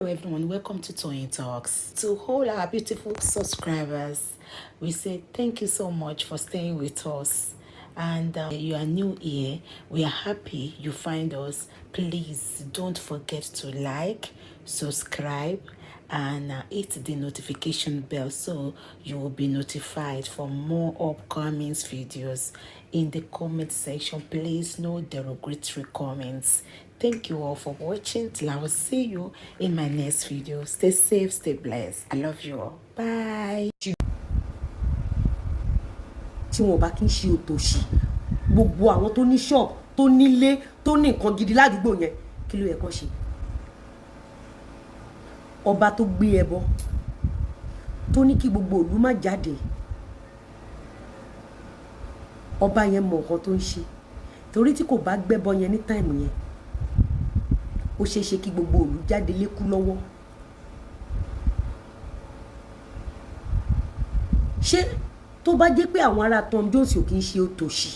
Everyone, welcome to Toyeen Talks. To all our beautiful subscribers, we say thank you so much for staying with us. And you are new here, we are happy you find us. Please don't forget to like, subscribe, and hit the notification bell so you will be notified for more upcoming videos. In the comment section, please, no derogatory comments. Thank you all for watching. Till I will see you in my next video. Stay safe, stay blessed. I love you all. Bye. Tí wọn bá kí ń ṣe òtòṣì, gbogbo àwọn tó ní ṣọ́ọ̀bù, tó nílé, tó ní nǹkan gidi ládùúgbò yẹn, kí ló yẹ kán ṣe? Ọba tó gbé ẹbọ, tó ní kí gbogbo ìlú má jáde, ọba yẹn mọ nǹkan tó ń ṣe, torí tí kò bá gbẹ́bọ yẹn ní time yẹn, ó ṣeé ṣe kí gbogbo ìlú jáde lékú lọ́wọ́. Ṣé tó bá jẹ́ pé àwọn ará Tom Jones ò kì í ṣe òtòṣì,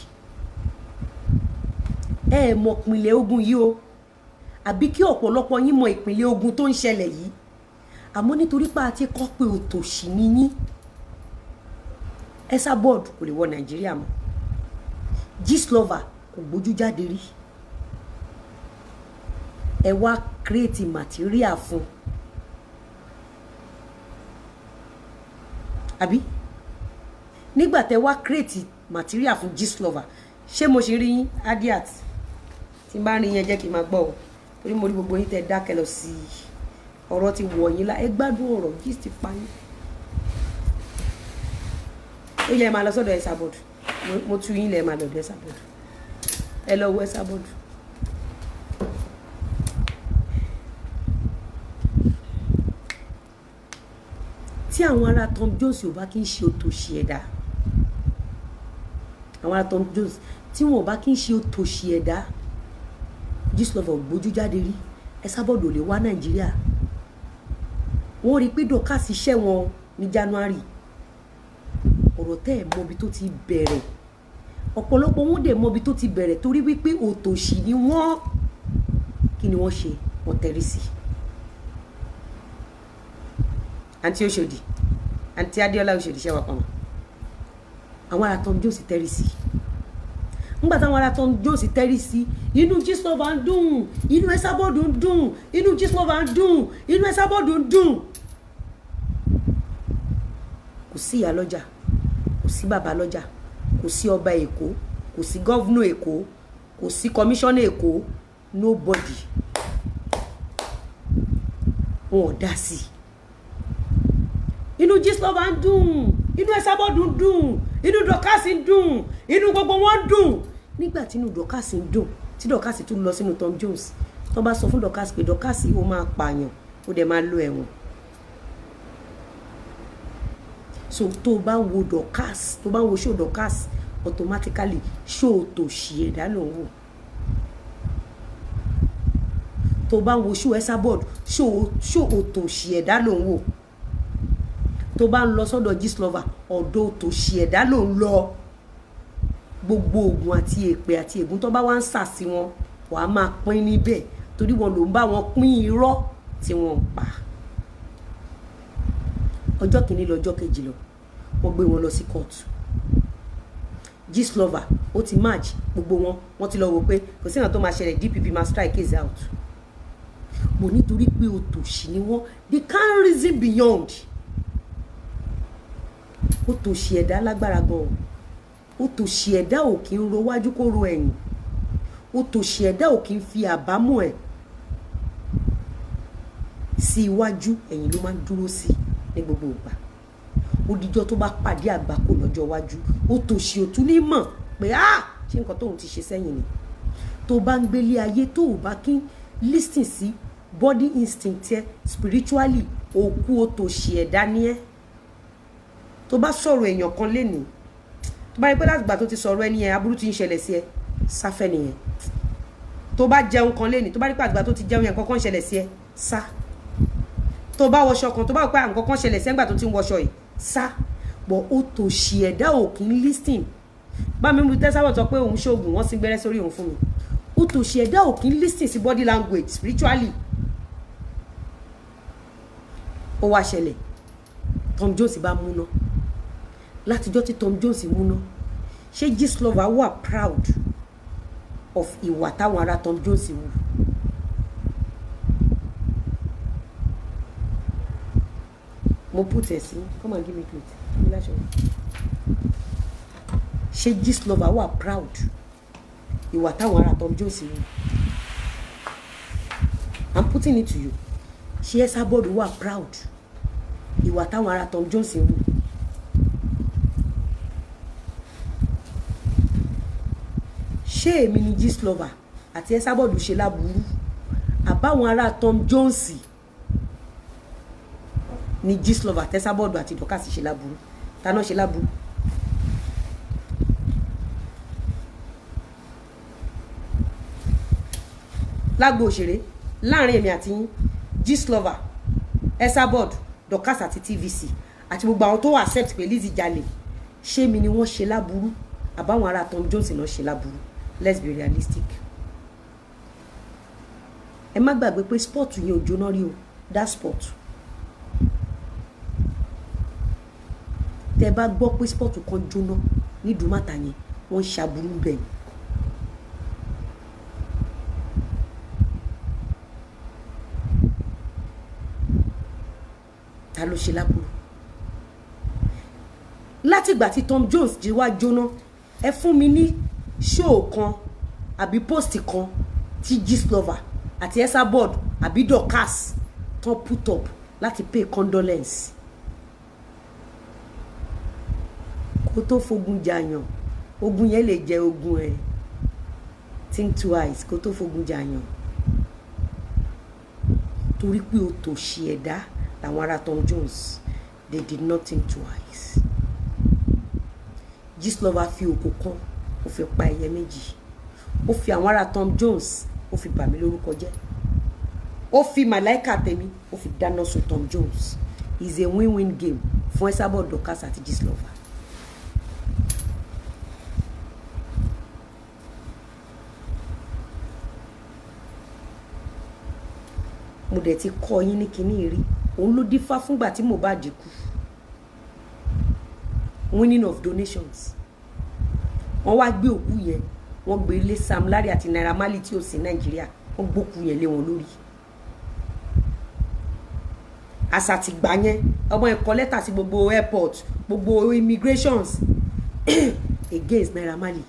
ẹ ẹ mọ ìpìlẹ̀ ogun yìí o, àbí kí ọ̀pọ̀lọpọ̀ yín mọ ìpìlẹ̀ ogun tó ń ṣẹlẹ̀ yìí? Àmọ́ nítorí pé a ti kọ́ pé òtòṣì ni yín, Esabod kò lè wọ Nàìjíríà mọ́, Gistlover kò gbójú jáde rí, ẹ wá create material fún, àbí nígbà tẹ wá create material fún Gistlover, ṣé mo ṣe rí yín adiat? Tí n bá rí yẹn, jẹ́ kí n máa gbọ́ o, torí mo rí gbogbo yín tẹ dákẹ́ lọ sí i. Ọ̀rọ̀ ti wọ̀ yín lá, ẹ gbádùn ọ̀rọ̀ gist pa yín. Ó yẹ ẹ máa lọ sọ́dọ̀ Esabod. Mo tú yín lẹ̀, ẹ máa lọ́dọ̀ Esabod, ẹ lọ wo Esabod. Tí àwọn ará Tom Jones ò bá kí ń ṣe òtòṣì ẹ̀dá, àwọn ará Tom Jones tí wọn ò bá kí ń ṣe òtòṣì ẹ̀dá, Gistlover ò gbójú jáde rí, Esabod ò lè wá Nàìjíríà. Wọ́n rí i pé Dorkas ṣẹ̀wọ̀n ní January. Ọ̀rọ̀ tẹ́ ẹ̀ mọbi tó ti bẹ̀rẹ̀, ọ̀pọ̀lọpọ̀ wọn dẹ̀ mọbi tó ti bẹ̀rẹ̀, torí wípé òtòṣì ni wọ́n. Kí ni wọ́n ṣe? Wọ́n tẹ̀rí sí àǹtí Òṣòdì, àǹtí Adéọlá Òṣòdì ṣẹ́wà pamọ́. Àwọn ará Tom Jones tẹ̀rí sí. Nígbà táwọn ará Tom Jones tẹ́rí sí, inú Gistlover ń dùn, inú Esabod ń dùn, inú Gistlover ń dùn, inú Esabod ń dùn. Kò sí ìyá lọ́jà, kò sí bàbá lọ́jà, kò sí ọba Èkó, kò sí governor Èkó, kò sí kọmíṣánná Èkó, nobody, wọn ò dá sí i. Inú Gistlover ń dùn, inú Esabod ń dùn, inú Dorkas ń dùn, inú gbogbo wọn ń dùn. Nígbà tí inú Dorkas ń dùn, tí Dorkas tún lọ sínú Tom Jones, tó bá sọ fún Dorkas pé Dorkas, ó máa pààyàn, ó dẹ̀ máa lo ẹ̀wọ̀n. So tó o bá ń wo Dorkas, tó o bá ń wo show Dorkas, automatically show tòṣì ẹ̀dá ló ń wò. Tó o bá ń wo show Esabod, show òtòṣì ẹ̀dá ló ń wò. Tó bá ń lọ sọ́dọ̀ Gistlover, ọ̀dọ̀ òtòṣì ẹ̀dá ló ń lọ. Gbogbo oògùn àti èpè àti ègún tó bá wá ń sà sí wọn, wàá máa pín níbẹ̀, torí wọn ló ń bá wọn pín irọ́ tí wọ́n ń pa. Ọjọ́ kìíní lọ, ọjọ́ kejì lọ, wọ́n gbé wọn lọ sí kóòtù. Gistlover ó ti match gbogbo wọn, wọ́n ti lọ wò pé kò sí ìràn tó máa ṣẹlẹ̀, DPP máa strike case out. Mo nítorí pé òtòṣì ni wọ́n, they can't reason beyond. Òtòṣì ẹ̀dá lágbára gan-an. Òtòṣì ẹ̀dá ò kí ń ro wájú kó ro ẹ̀yìn. Òtòṣì ẹ̀dá ò kí ń fi àbámọ̀ ẹ̀ sí iwájú, ẹ̀yìn ló máa ń dúró sí ní gbogbo ìgbà. Ó dijọ́ tó bá pàdé àgbákò lọ́jọ́ iwájú, òtòṣì ò tún ní mọ̀ pé á ṣé nǹkan tóun ti ṣe sẹ́yìn ni. Tó bá ń gbélé ayé, tó ò bá kí ń listen sí body instinct ẹ spiritually, òkú òtòṣì ẹ̀dá ni ẹ́. Tó bá sọ̀rọ̀ èèyàn kan lénìí, tó bá rí pé látìgbà tó ti sọ̀rọ̀ ẹni yẹn, aburú ti ń ṣẹlẹ̀ sí ẹ, sáfẹ́ nìyẹn. Tó bá jẹun kan lénìí, tó bá rí pé àtìgbà tó ti jẹun yẹn, nǹkan kan ṣẹlẹ̀ sí ẹ, sá. Tó bá wọṣọ kan, tó bá rò pé nǹkan kan ṣẹlẹ̀ sí ẹ nígbà tó ti ń wọṣọ yìí, sá. Bọ̀ òtòṣì ẹ̀dá ò kí ń listen. Bá mi mú tẹ́sáwọ̀ sọ pé òun ṣoògùn, wọ́n sì gbẹ́rẹ́ sórí òun fún mi. Òtòṣì ẹ̀dá ò kí ń listen sí body language spiritually. Ó wá ṣẹlẹ̀, Tom Jones bá múná. Látijọ́ tí Tom Jones múná, ṣé Gistlover wà proud of ìwà táwọn ará Tom Jones wù? Mo put ẹ̀ sí, come and give me plate mi láṣọ. Ṣé Gistlover wà proud ìwà táwọn ará Tom Jones wù? I'm putting it to you. Ṣé Esabod wà proud ìwà táwọn ará Tom Jones wù? Ṣé èmi ni Gistlover àti Esabod ṣe láburú, àbáwọn ará Tom Jones ni Gistlover àti Esabod àti Dorcas ṣe láburú? Taná ṣe láburú? Lágbo òṣèré, láàrin èmi àti yín, Gistlover, Esabod, Dorcas àti TVC àti gbogbo àwọn tó accept pé Lizzy jalè, ṣé mi ni wọ́n ṣe láburú, àbáwọn ará Tom Jones náà ṣe láburú? Let's be realistic. Ẹ má gbàgbé pé sport yẹn ò jóná rí o. That sport, tẹ bá gbọ́ pé sport kan jóná ní Ìdúmàtà yẹn, wọ́n ń ṣàbùrú bẹ́ẹ̀. Ta ló ṣe láburú látìgbà tí Tom Jones ti wá jóná? Ẹ fún mi ní show kan àbí post kan tí Gistlover àti Esabod àbí Dorcas tán put up láti pay condolence. Kó tó fogun jàyàn, ogun yẹn lè jẹ ogun ẹ. Think twice kó tó fogun jàyàn, torí pé o tòṣì ẹ̀dá làwọn ará Tom Jones. They did not think twice. Gistlover fi òkò kan, ó fi pa ẹyẹ méjì. Ó fi àwọn ará Tom Jones, ó fi bà mí lórúkọ jẹ́. Ó fi màláìka tèmi, ó fi dáná sun Tom Jones. Is a win-win game fún Esabod, Dorcas àti Gistlover. Mo dẹ̀ ti kọ́ yín ní kinní rí. Òun ló dífá fúngbà tí Mohbad kú, winning of donations. Wọ́n wá gbé òkú yẹn, wọ́n gbé lé Sam Larry àti Naira Marley tí ò sí Nàìjíríà. Wọ́n gbókú yẹn lé wọn lórí. Àṣà ti gbà yẹn, ọmọ ẹ̀kọ́ lẹ́tà sí gbogbo airport, gbogbo immigrations against Naira Marley.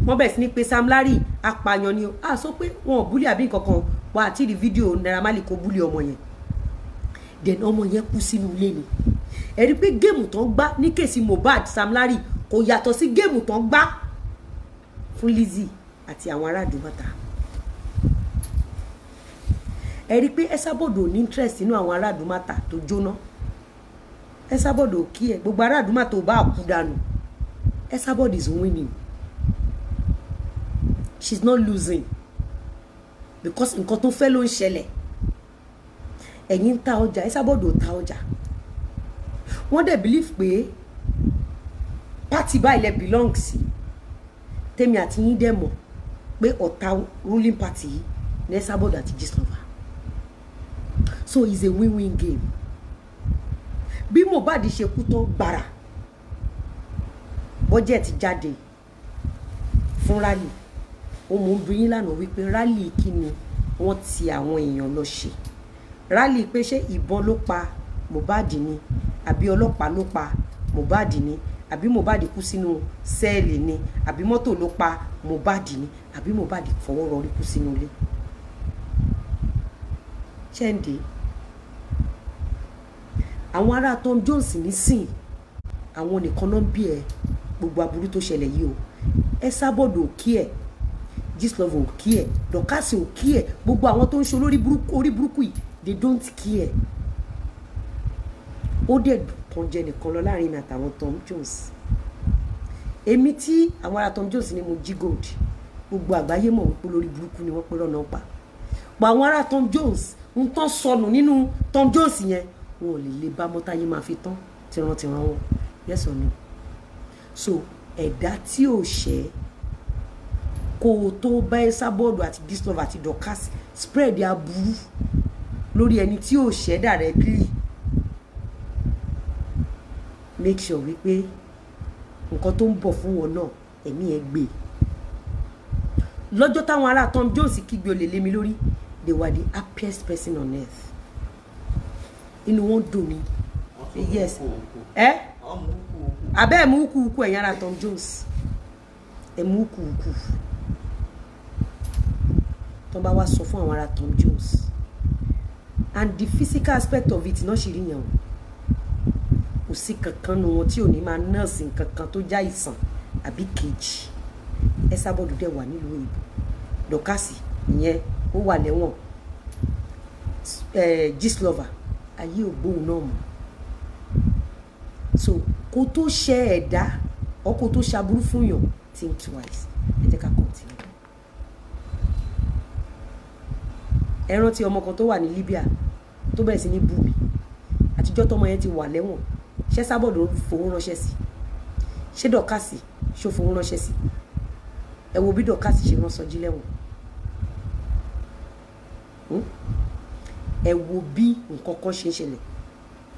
Wọ́n bẹ̀rẹ̀ sí ní pé Sam Larry apààyàn ni o. A sọ pé wọn ò bully àbí nǹkan kan wà, àti rí fídíò Naira Marley kó bully ọmọ yẹn. Then ọmọ yẹn kú sínú ilé ni. Ẹ rí pé game tó ń gbá ní case Mohbad, Sam Larry, kò yàtọ̀ sí game tó ń gbá fún Lizzy àti àwọn ará Ìdúmọ̀tà. Ẹ rí pé Esabod ò ní interest nínú àwọn ará Ìdúmọ̀tà tó jóná. Esabod ò kí ẹ gbogbo ará Ìdúmọ̀tà ò bá kú dànù. Esabod is winning, she's not losing, because nǹkan tó fẹ́ ló ń ṣẹlẹ̀. Ẹ̀yin ń ta ọjà, Esabod ò ta ọjà. Wọ́n dẹ̀ believe pé party báyìí lẹ belong sí. Tèmi àti yín dẹ̀ mọ̀ pé ọ̀tá ruling party yìí ní Esabod àti Gistlover. So it's a win-win game. Bí Mohbad ṣe kú tán gbàrà, budget jáde fún rally. Ó mú bí yín lánàá wípé rally kí ni wọ́n ti àwọn èèyàn lọ ṣe rally, pé ṣé ìbọn ló pa Mohbad ni, àbí ọlọ́pàá ló pa Mohbad ni, àbí Mohbad kú sínú cell ni, àbí mọ́tò ló pa Mohbad ni, àbí Mohbad fọwọ́ rọrí kú sínú ilé. Ṣẹ́ǹdé àwọn ará Tom Jones nísìn, àwọn nìkan náà bí ẹ gbogbo aburú tó ṣẹlẹ̀ yìí o. Esabod ò kí ẹ, Gistlover ò kí ẹ, Dorcas ò kí ẹ, gbogbo àwọn tó ń ṣe olórí burúkú, orí burúkú yìí, they don't care. Ó dẹ̀ kan jẹ nìkan lọ láàrin mi àtàwọn Tom Jones. Èmi tí àwọn ará Tom Jones ni mo jí gold, gbogbo àgbáyé mọ̀ wípé lórí burúkú ni wọ́n pé lọ́nà pa pa àwọn ará Tom Jones. Ń tán sọnù nínú Tom Jones yẹn, wọn ò lè lè bá mọ́táyé máa fi tán tìrantìran wọn. Yes or no? So ẹ̀dá tí ò ṣẹ́, kó o tó bá Esabod àti Gistlover àti Dorcas spread aburú Lórí ẹni tí ò ṣẹ́ directly, make sure wípé nǹkan tó ń bọ̀ fún wọn náà, ẹ̀mí ẹ̀ gbé. Lọ́jọ́ táwọn ará Tom Jones kígbe olè lé mi lórí, they were the happiest person on earth. Inú wọn dùn ní. Yes, ẹ abẹ́ ẹ̀ mú kúkú. Ẹ̀yin ará Tom Jones, ẹ̀ mú kúkú. Tó bá wá sọ fún àwọn ará Tom Jones and the physical aspect of it náà ṣì rí yẹn o, kò sí kankan nu wọn tí ò ní máa nurse kankan tó já ìsàn àbí kejì. Esabod dẹ̀ wà nílùú òyìnbó. Dorcas ìyẹn, ó wà lẹ́wọ̀n. Gistlover, ayé ògbóhùn náà mọ̀. So kó tó ṣe ẹ̀dá ọ, kó tó ṣaburú fún yàn, think twice. Ẹ jẹ́ ká continue. Ẹ rántí ọmọ kan tó wà ní Libya tó bẹ̀rẹ̀ sí ní bú mi? Àtijọ́ tọmọ yẹn ti wà lẹ́wọ̀n, ṣé Esabod fowó ránṣẹ́ sí? Ṣé Dorcas ṣó fowó ránṣẹ́ sí? Ẹ wo bí Dorcas ṣe rán Sọjí lẹ́wọ̀n. Ẹ wo bí nǹkan kan ṣe ń ṣẹlẹ̀.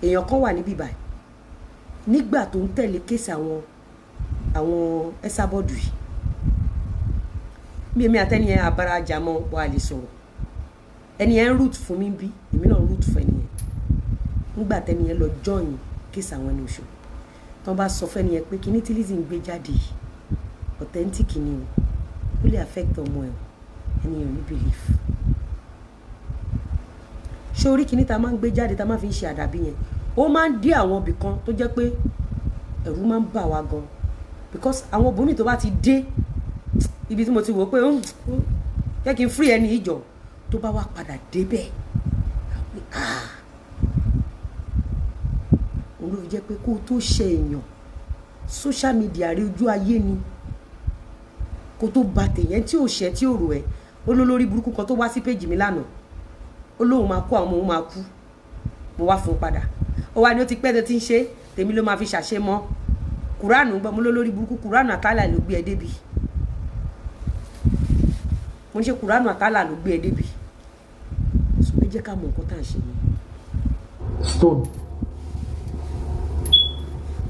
Èèyàn kan wà níbí báyìí nígbà tó ń tẹ̀lé case àwọn Esabod yìí. Bí èmi àtẹni yẹn abara ajá mọ́ wà lè sọ̀rọ̀, ẹni yẹn ń root fún mi, bí èmi náà ń root fún ẹni yẹn. Nígbà tẹni yẹn lọ join case àwọn ẹni oṣù, tọ́ bá sọ fẹ́ni yẹn pé kíní tí Lizzy ń gbé jáde yìí, authentic ni o, ó lè affect ọmọ ẹ o, ẹni yẹn ò ní belief. Ṣé orí kíní ta máa ń gbé jáde, ta máa fi ń ṣe àdàbí yẹn, ó máa ń dé àwọn ibì kan tó jẹ́ pé ẹ̀rù máa ń bà wá gan, because àwọn obìnrin tó bá ti dé ibi tí mo ti wò ó pé jẹ́ kí n free ẹni ìjọ, tó bá wá padà débẹ̀, ah, òun ló fi jẹ́ pé kó o tó ṣe èèyàn, social media rí ojú ayé ni, kó tó ba tèèyàn tí ò ṣe tí ò rò ẹ́. Ó ló lórí burúkú kan tó wá sí péjì mi lánàá, ó lóun máa kó àwọn ọmọ òun máa kú. Mo wá fún un padà, ó wá ní ó ti pẹ́ tó ti ń ṣe, tèmi ló máa fi ṣàṣe mọ́. Kùránù gbọ́ mo ló lórí burúkú, kùránù àtàlà ló gbé ẹ débi. Mo ń ṣe, kùránù àtàlà ló gbé ẹ débi. So ẹ jẹ́ ká mọ nǹkan tá à ń ṣe yẹn. Stone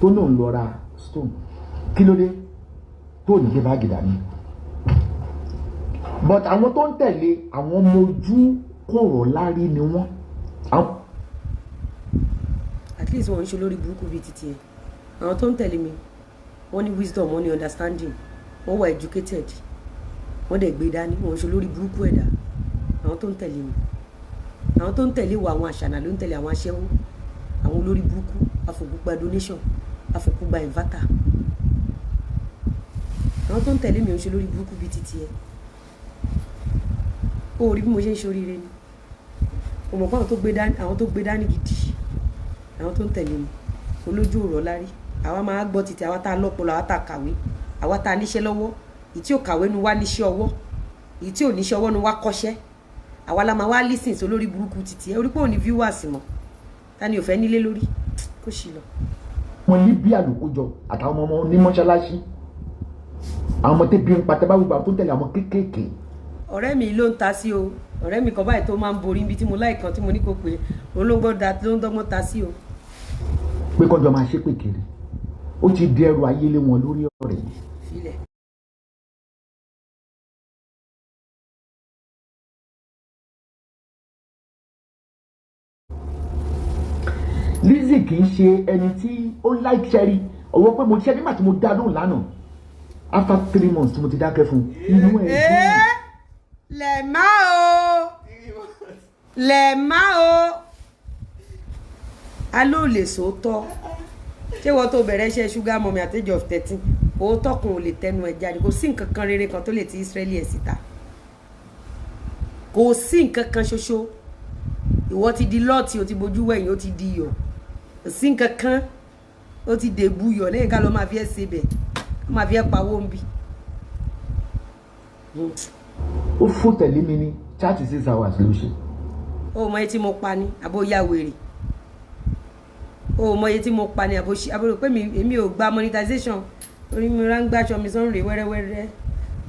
tó náà ń lọ ra stone, kí ló dé tó ní gbé báàgì dání? But àwọn tó ń tẹ̀lé, àwọn ọmọ ojú kòrò lárí ni wọ́n. At least wọn ń ṣe lórí burúkú bíi titi ẹ. Àwọn tó ń tẹ̀lé mi, wọ́n ní wisdom, wọ́n ní understanding, wọ́n wà educated, wọ́n dẹ̀ gbé dání. Wọ́n ń ṣe lórí burúkú ẹ̀dá àwọn tó ń tẹ̀lé mi. Àwọn tó ń tẹ̀lé wa, àwọn àṣànà ló ń tẹ̀lé, àwọn aṣẹ́wó, àwọn olórí burúkú, afòkúgba donation, afòkúgba inverter. Àwọn tó ń tẹ̀lé mi ò ń ṣe lórí burúkú bíi titi ẹ. Ó rí bí mo ṣe ń ṣoríire ni. O mọ̀ pé àwọn tó gbé dání gidi, àwọn tó ń tẹ̀lé mi, olójú ọ̀rọ̀ lárí. Àwa máa gbọ́ títí àwa tá a lọ́pọlọ, àwa tá a kàwé, àwa tá a níṣẹ́ lọ́wọ́. Ìyí tí ò kàwé nu wá níṣẹ́ ọwọ́, ìyí tí ò níṣẹ́ ọwọ́ nu wá kọ́ṣẹ́. Àwa la máa wá listen sí olórí burúkú títí ẹ. Orí pé ò ní viewers mọ́, ta ni ò fẹ́ nílé lórí kó sì lọ. Wọn Libya ló kó jọ àtàwọn ọmọ ní mọ́ṣáláṣí, àwọn ọmọ tẹ́bi ń pa. Tẹ́ bá gbogbo àwọn tó ń tẹ̀lé, àwọn kéékèèké. Ọ̀rẹ́ mi ló ń ta sí o. Ọ̀rẹ́ mi kan báyìí tó máa ń borí ibi tí mo láì kan tí mo ní kó pé olóńgbò ló ń dọ́gbọ́n ta sí o. Pé kọjọ máa ṣépè kiri, ó ti di ẹrù ayé lé wọn lórí ọ̀rẹ́ yìí. Filẹ̀. Lizzy kì í ṣe ẹni tí ó like ṣẹ́rí ọwọ́ pé mo ṣe nígbà tí mo dá lóhùn lánàá, after 3 months tí mo ti dákẹ́ fún un, inú ẹ̀ dùn. Lẹ̀ má o, lẹ̀ má o, a ló lè sòótọ́. Ṣé wọ́n tó bẹ̀rẹ̀ iṣẹ́ sugar mummy at age of 13, òótọ́ kan ò lè tẹnu ẹ̀ jáde? Kò sí nǹkan kan rere kan tó lè ti Israeli ẹ̀ síta, kò sí nǹkan kan ṣoṣo. Ìwọ ti di lọ́ọ̀tì, o ti bojú wẹ̀yìn, ó ti di iyọ̀. Kò sí nǹkan kan, ó ti dèbù iyọ̀ lẹ́yìn ká lọ́ máa fi ẹ́ ṣe bẹ̀, ká máa fi ẹ́ pawó ń bì. Ó fò tẹ̀lé mi ní 36 hours ló ṣe. Ó mọ iye tí mo pa ni, àbó ya wèrè? Ó mọ iye tí mo pa ni, àbó ṣe àbó rò pé mi èmi ò gba monetization orí mi? Ráńgbàṣọ mi sọ́run rè wẹ́rẹ́wẹ́rẹ́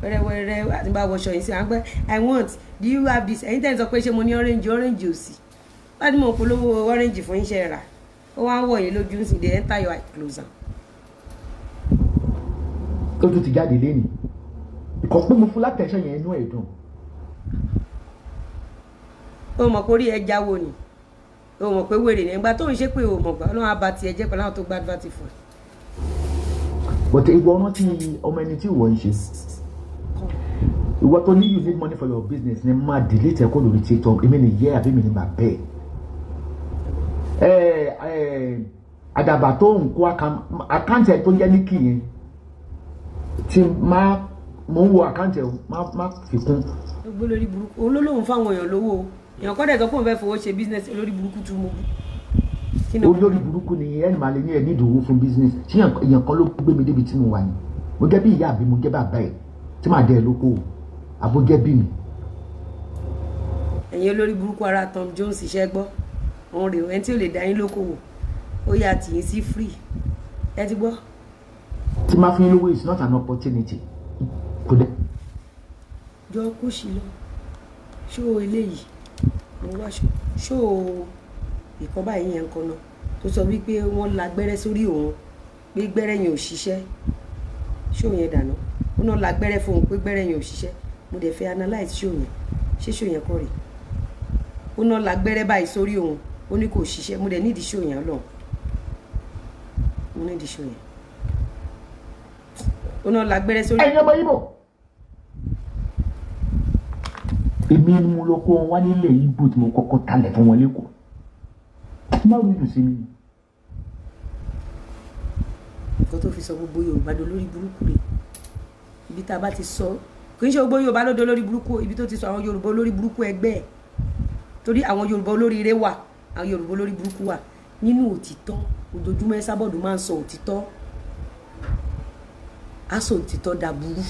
wẹ́rẹ́wẹ́rẹ́ àti bá wọṣọ yìí sí àwọn pé, "I want, do you have this?" Ẹ̀yin tẹ́ ń sọ pé ṣé mo ní orange? Orange ò sí. Láti mọ̀ polówó orange fún iṣẹ́ rà, ó wá ń wọ̀ yín lójú sí, dey enter your eye, close am. Tó tún ti jáde lẹ́nu ìkọ́ pé mo fún látẹ̀ṣẹ̀ yẹn, inú ẹ̀ dùn. Ó mọ̀ pé orí ẹ jáwó ni, ó mọ̀ pé wèrè ní ìgbà tó ń ṣe pé ó mọ̀ gbà Ọlọ́run á ba tiẹ̀ jẹ́ pẹ̀lú àwọn tó gba advert fún ẹ. But ìwọ rántí ọmọ ẹni tí ìwọ ń ṣe, ìwọ tó ní you need money for your business ni máa delete ẹ kó lórí TikTok. Èmi ni yẹ àbí mi ni mà bẹ́ẹ̀ ẹ ẹ àdàbà tó ń kó account ẹ tó ń jẹ́ ní kì yẹn tí máa mo ń wo account ẹ, má fi kún. Ó gbé lórí burúkú, òun ló lóun fáwọn èèyàn lówó o. Èèyàn kọ́ dẹ̀ sọ pé òun fẹ́ fowó ṣe business, olórí burúkú tún mú bú. Kí ni? Olórí burúkú ni ẹni máa lè ní ẹ ní ìdòwò fún business. Ṣé èèyàn kan ló gbé mi débi tí mo wà ní? Mo jẹ́ bí ìyá àbí mo jẹ́ bàbá ẹ̀ tí màá dẹ́ ẹ lóko àbó jẹ́ bí mi? Ẹ̀yin olórí burúkú ara Tom Jones, iṣẹ́ gbọ́ òun rèé, ẹni tí ò lè dá yín lókòwò, ó yà tì í sí free, ẹ ti gbọ́. Tí máa fún yín lówó is not an opportunity, kò dé. Jọ kó sí lọ ṣó eléyìí mo wá ṣó ìkan báyìí yẹn kan náà tó sọ wípé wọ́n la gbẹ́rẹ́ sórí òun pé gbẹ́rẹ́ yẹn ò ṣiṣẹ́. Ṣó yẹn dànù, ó náà la gbẹ́rẹ́ fún òun pé gbẹ́rẹ́ yẹn ò ṣiṣẹ́. Mo dẹ̀ fẹ́ analyse ṣó yẹn. Ṣé ṣó yẹn kọ́ rèé? Ó náà la gbẹ́rẹ́ báyìí sórí òun, ó ní kò ṣiṣẹ́. Mo dẹ̀ nídìí ṣó yẹn lọ, mo nídìí ṣó yẹn. Ó náà la gbẹ́rẹ́ sórí. Ẹ̀yin ọmọ Ìgbò, èmi ni mo lọ kó wọn wá nílẹ̀ Ìgbò tí mo kọ́kọ́ talẹ̀ fún wọn lẹ́kọ̀ọ́. Má rí ìlú sí mi. Nǹkan tó fi sọ gbogbo Yorùbá dolórí burúkú rè. Ibi tá a bá ti sọ, kì í ṣe gbogbo Yorùbá ló dolórí burúkú. Ibi tó ti sọ àwọn Yorùbá olórí burúkú ẹgbẹ́ ẹ̀, torí àwọn Yorùbá olóríire wà, àwọn Yorùbá olórí burúkú wà. Nínú òtítọ́, ojoojúmọ́ Esabod máa ń sọ òtítọ́, á sọ òtítọ́ dàbúrú,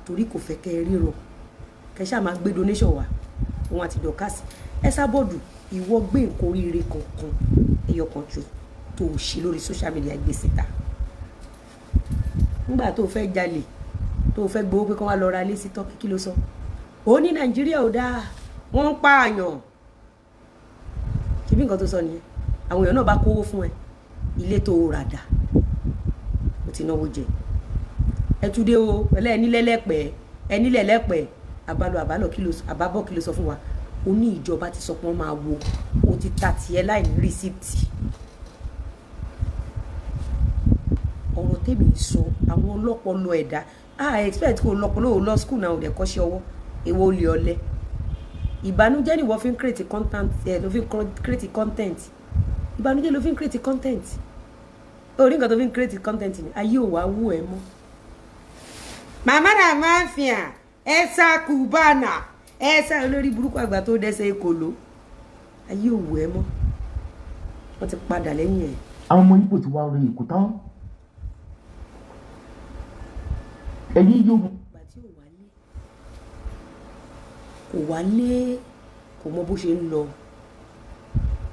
torí kò fẹ́ kẹ́ ẹ ríran, kẹ́ ṣáà máa gbé donation wá. Òun àti Dorcas. Esabod, ìwọ gbé nǹkan oríire kankan, ẹyọ kan tó o ṣe lórí social media, gbé síta. Nígbà tó o fẹ́ jalè, tó o fẹ́ gbowó pé kán wá lọ ra ilé sí Turkey, kí ló sọ? Ó ní Nàìjíríà ò dáa, wọ́n ń pààyàn. Ṣebí nǹkan tó sọ nìyẹn? Àwọn èèyàn náà bá kówó fún ẹ, ilé tó o rà dà? O ti náwó jẹ. Ẹ tún dé o pẹ̀lẹ́, ẹ nílẹ̀ lẹ́pẹ́, ẹ nílẹ̀ lẹ́pẹ́. Àbálò àbálò, kí ló àbábọ̀, kí ló sọ fún wa? Ó ní ìjọba ti sọ pé wọ́n máa wo. O ti ta tiẹ̀ láì ní receipt. Ọ̀rọ̀ tèmi ń sọ, àwọn ọlọ́pọlọ ẹ̀dá, ah, expect kó lọ́pọlọ. Ò lọ school náà, ò dẹ̀ kọ́ṣẹ́ ọwọ́. Èwo olè ọ̀lẹ ìbànújẹ́ ni wọ́n fi ń create content ẹ̀, ló fi ń create content. Ìbànújẹ́ ló fi ń create content. Orí nǹkan tó fi ń create content ni ayé ò wá wú ẹ mọ́. Màmá náà máa ń fi hàn ẹ̀sà kùbánà, ẹ̀sà olórí burúkú àgbà tó dẹ́sẹ̀ ekòló, ayé ò wú ẹ mọ́, wọ́n ti padà lẹ́yìn ẹ̀. Àwọn ọmọ Ìgbò ti wá orí èkó tán, ẹ̀yin yóò. Ìgbà tí ò wálé, kò wálé, kò mọ bó ṣe ń lọ.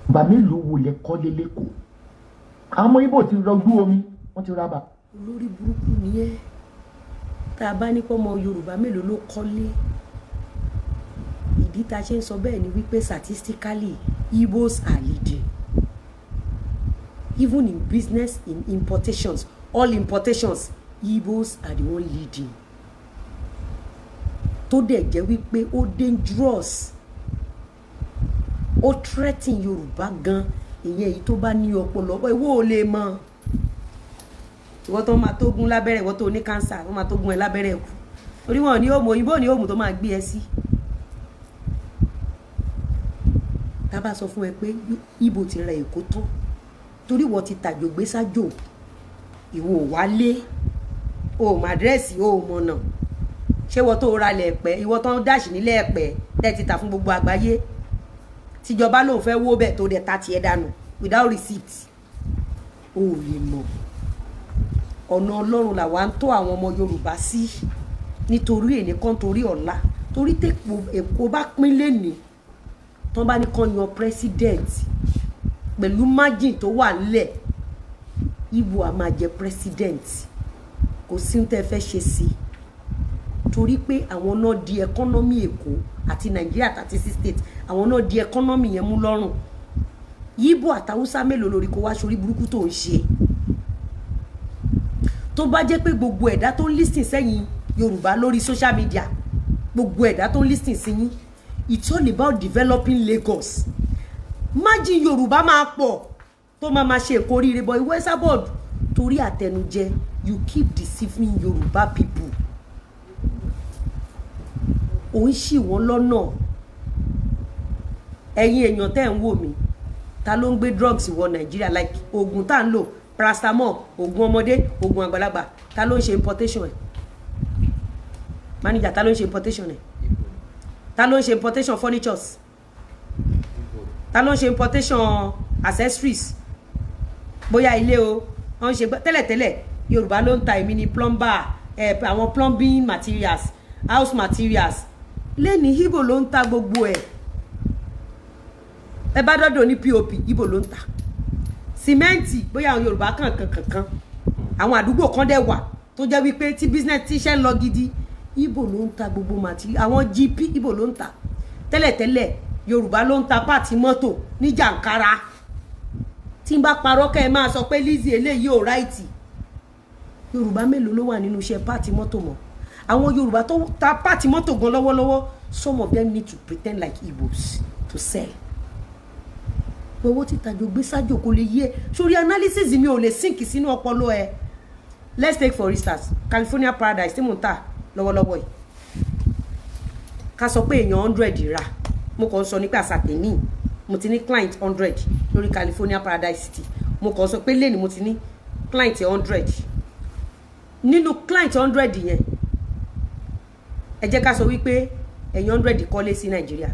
Bàbá mélòó wo lẹ kọ́lé lẹ́kọ̀ọ́? Àwọn ọmọ Ìgbò ti rọgbú omi, wọ́n ti rábà. Olórí burúkú ni ẹ́. Tá a bá ní kọ́ ọmọ Yorùbá mélòó ló kọ́lé, ìdí tá a ṣe ń sọ bẹ́ẹ̀ ni wípé statistically, Igbos are leading, even in business, in importations, all importations, Igbos are the one leading. Tó dẹ̀ jẹ́ wípé ó dangerous, ó threaten Yorùbá gan. Ìyẹn èyí tó bá ní ọpọlọ, ìwọ ò lè mọ. Ìwọ tó máa tó gún lábẹ́rẹ́, ìwọ tó ní cancer, wọ́n máa tó gún ẹ lábẹ́rẹ́ kù, torí wọn ò ní òmù òyìnbó, ní òmù tó máa gbé ẹ sí. Tá a bá sọ fún ẹ pé Ìgbò ti ra Èkó tán, torí ìwọ ti tàjò gbé sájò, ìwọ ò wálé, o ò mọ àdírẹ́sì, o ò mọ̀nà. Ṣé ìwọ tó ra lẹ̀ ẹ̀pẹ́, ìwọ tó ń dáṣì nílẹ̀ ẹ̀pẹ́ tẹ́ ti tà fún gbogbo àgbáyé, tíjọba lòun fẹ́ wó bẹ̀, tó dẹ̀ ta tiẹ̀ dànù without receipt, o ò lè mọ̀. Ọ̀nà Ọlọ́run làwa ń tó àwọn ọmọ Yorùbá sí, nítorí èní kan, torí ọ̀la, torí tèpo Èkó bá pín lẹ́nìí, tán bá ní kán yan president pẹ̀lú margin tó wà nílẹ̀, Ìgbò á máa jẹ president. Kò sí ní tẹ́ fẹ́ ṣe sí, torí pé àwọn náà di economy Èkó. Àti Nàìjíríà 36 states, àwọn náà di economy yẹn mú lọ́rùn. Yíbò àtàwùsá mélòó lórí kó wá sórí burúkú tó ń ṣe? Tó bá jẹ́ pé gbogbo ẹ̀dá tó ń listen sẹ́yìn Yorùbá lórí social media, gbogbo ẹ̀dá tó ń listen sí yín, it's all about developing Lagos, margin Yorùbá máa pọ̀ tó máa ma ṣe nǹkan oríire. Bọ̀ ìwọ Esabod, torí àtẹnujẹ, you keep deceiving Yorùbá people. Ò ń ṣì wọ́n lọ́nà. Ẹ̀yin èèyàn tẹ́ ń wò mí, ta ló ń gbé drugs wọ Nàìjíríà? Like oògùn tá ń lò, paracetamol, oògùn ọmọdé, oògùn àgbàlagbà, ta ló ń ṣe importation ẹ̀? Manager, ta ló ń ṣe importation ẹ̀? Ta ló ń ṣe importation furnitures? Ta ló ń ṣe importation accessories? Bóyá ilé o, wọ́n ń ṣe tẹ́lẹ̀tẹ́lẹ̀, Yorùbá ló ń ta. Èmi ni plumber ẹ̀, àwọn plumbing materials, house materials. Lẹ́ni Igbo ló ń ta gbogbo ẹ̀. Ẹ bá dọ́dọ̀ ní POP, Igbo ló ń ta sìmẹ́ǹtì. Bóyá àwọn Yorùbá kankan kankan, àwọn àdúgbò kan dẹ̀ wà tó jẹ́ wípé tí business tí iṣẹ́ ń lọ gidi, Igbo ló ń ta gbogbo material. Àwọn GP, Igbo ló ń ta. Tẹ́lẹ̀tẹ́lẹ̀, Yorùbá ló ń ta part mọ́tò ní jàǹkárá. Tí n bá parọ́, kẹ́ ẹ máa sọ pé Lizzy eléyìí ò right. Yorùbá mélòó ló wà nínú iṣẹ́ part mọ́tò mọ́? Àwọn Yorùbá tó ta part mọ́tò gan lọ́wọ́lọ́wọ́, some of them need to pretend like Igbos to sell. Owó títajọ gbé sájò kò lè yé sórí analysis mi, ò lè sink sínú ọpọlọ ẹ. Let's take for instance California Paradise tí mò ń tà lọ́wọ́lọ́wọ́ yìí. Ká sọ pé èèyàn 100 rà. Mo kàn ń sọ nípa àsàtẹ̀mí, mo ti ní client 100 lórí California Paradise City. Mo kàn sọ pé lẹ́ni mo ti ní client 100. Nínú client 100 yẹn, ẹ jẹ́ ká sọ wípé ẹ̀yin 100 kọ́lé sí Nàìjíríà.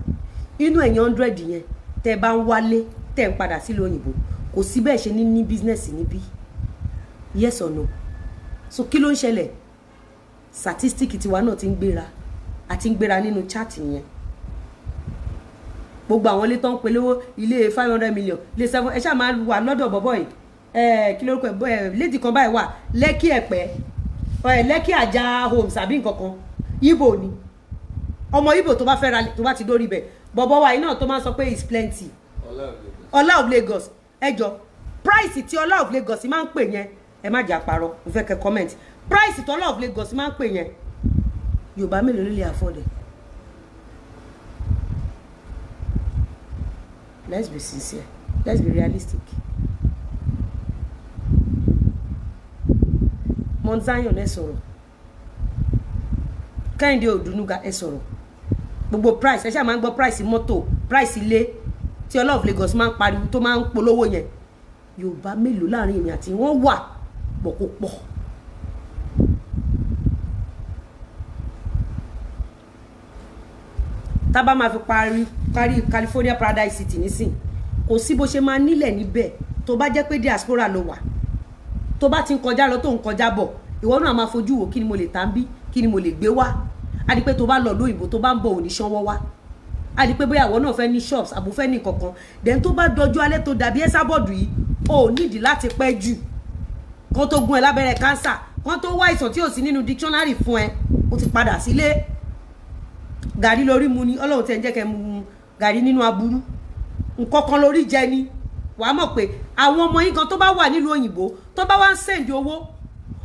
Inú ẹ̀yin 100 yẹn, tẹ́ bá ń wálé, tẹ́ ń padà sílùú òyìnbó, kò sí bẹ́ẹ̀ ṣe ní business níbí. Yes or no? So kí ló ń ṣẹlẹ̀? Statistic tiwa náà ti ń gbéra, àti ń gbéra nínú chart yẹn. Gbogbo àwọn ilé tó ń polówó, ilé 500 million, ilé seven, ẹ ṣáà máa wà lọ́dọ̀ bọ́bọ́ yìí. Ẹ kí lórúkọ ẹ? Lady kan báyìí wà Lẹ́kì Ẹ̀pẹ́ ẹ, Lẹ́kì Àjà Homes àbí nǹkan kan. Ibo ni, ọmọ Ibo tó bá fẹ́ ra, tó bá ti dórí ibẹ̀, bọ̀bọ̀ wa yìí náà tó máa ń sọ pé is plenty, Ọlá of Lagos. Ẹ jọ, price tí Ọlá of Lagos máa ń pè yẹn, ẹ má jà parọ́, mo fẹ́ kẹ́ comment price tí Ọlá of Lagos máa ń pè yẹn. Yorùbá mélòó ló lè afford ẹ̀? Let's be sincere, let's be realistic. Mount Zion, ẹ sọ̀rọ̀. Kẹ́hìndé Òdùnúgà, ẹ sọ̀rọ̀. Gbogbo price, ẹ ṣáà máa ń gbọ́ price mọ́tò, price ilé tí Ọlá of Lagos máa ń pariwo, tó máa ń polówó yẹn. Yorùbá mélòó láàrin èmi àti wọn wà pọ̀ kó pọ̀? Tá bá máa fi parí parí California Paradise City nísìn, kò sí bó ṣe máa nílẹ̀ níbẹ̀. Tó bá jẹ́ pé diaspora ló wà, tó bá ti ń kọjá lọ, tó ń kọjá bọ̀, ìwọ náà máa fojú wò: kí ni mo lè tà ń bí? Kí ni mo lè gbé wá? Á di pé tó bá lọ lóyìnbó, tó bá ń bọ̀, ò ní ṣánwọ́ wá. Á di pé bóyá ìwọ náà fẹ́ ní shops àbò, fẹ́ ní kankan. Then tó bá dọjú alẹ́, tó dàbí Esabod yìí, o ò nídìí láti pẹ́ jù kán tó gún ẹ lábẹ́rẹ́ cancer, kán tó wá ìsàn tí ò sí nínú dictionary fún ẹ, ó ti padà sílé. Gàrí lórí mu ni Ọlọ́run tẹ̀ ń jẹ́ kẹ́ mu gàrí nínú aburú. Nǹkan kan lórí jẹ ni wàá mọ̀ pé àwọn ọmọ yín kan tó bá wà nílùú òyìnbó, tó bá wá ń send owó,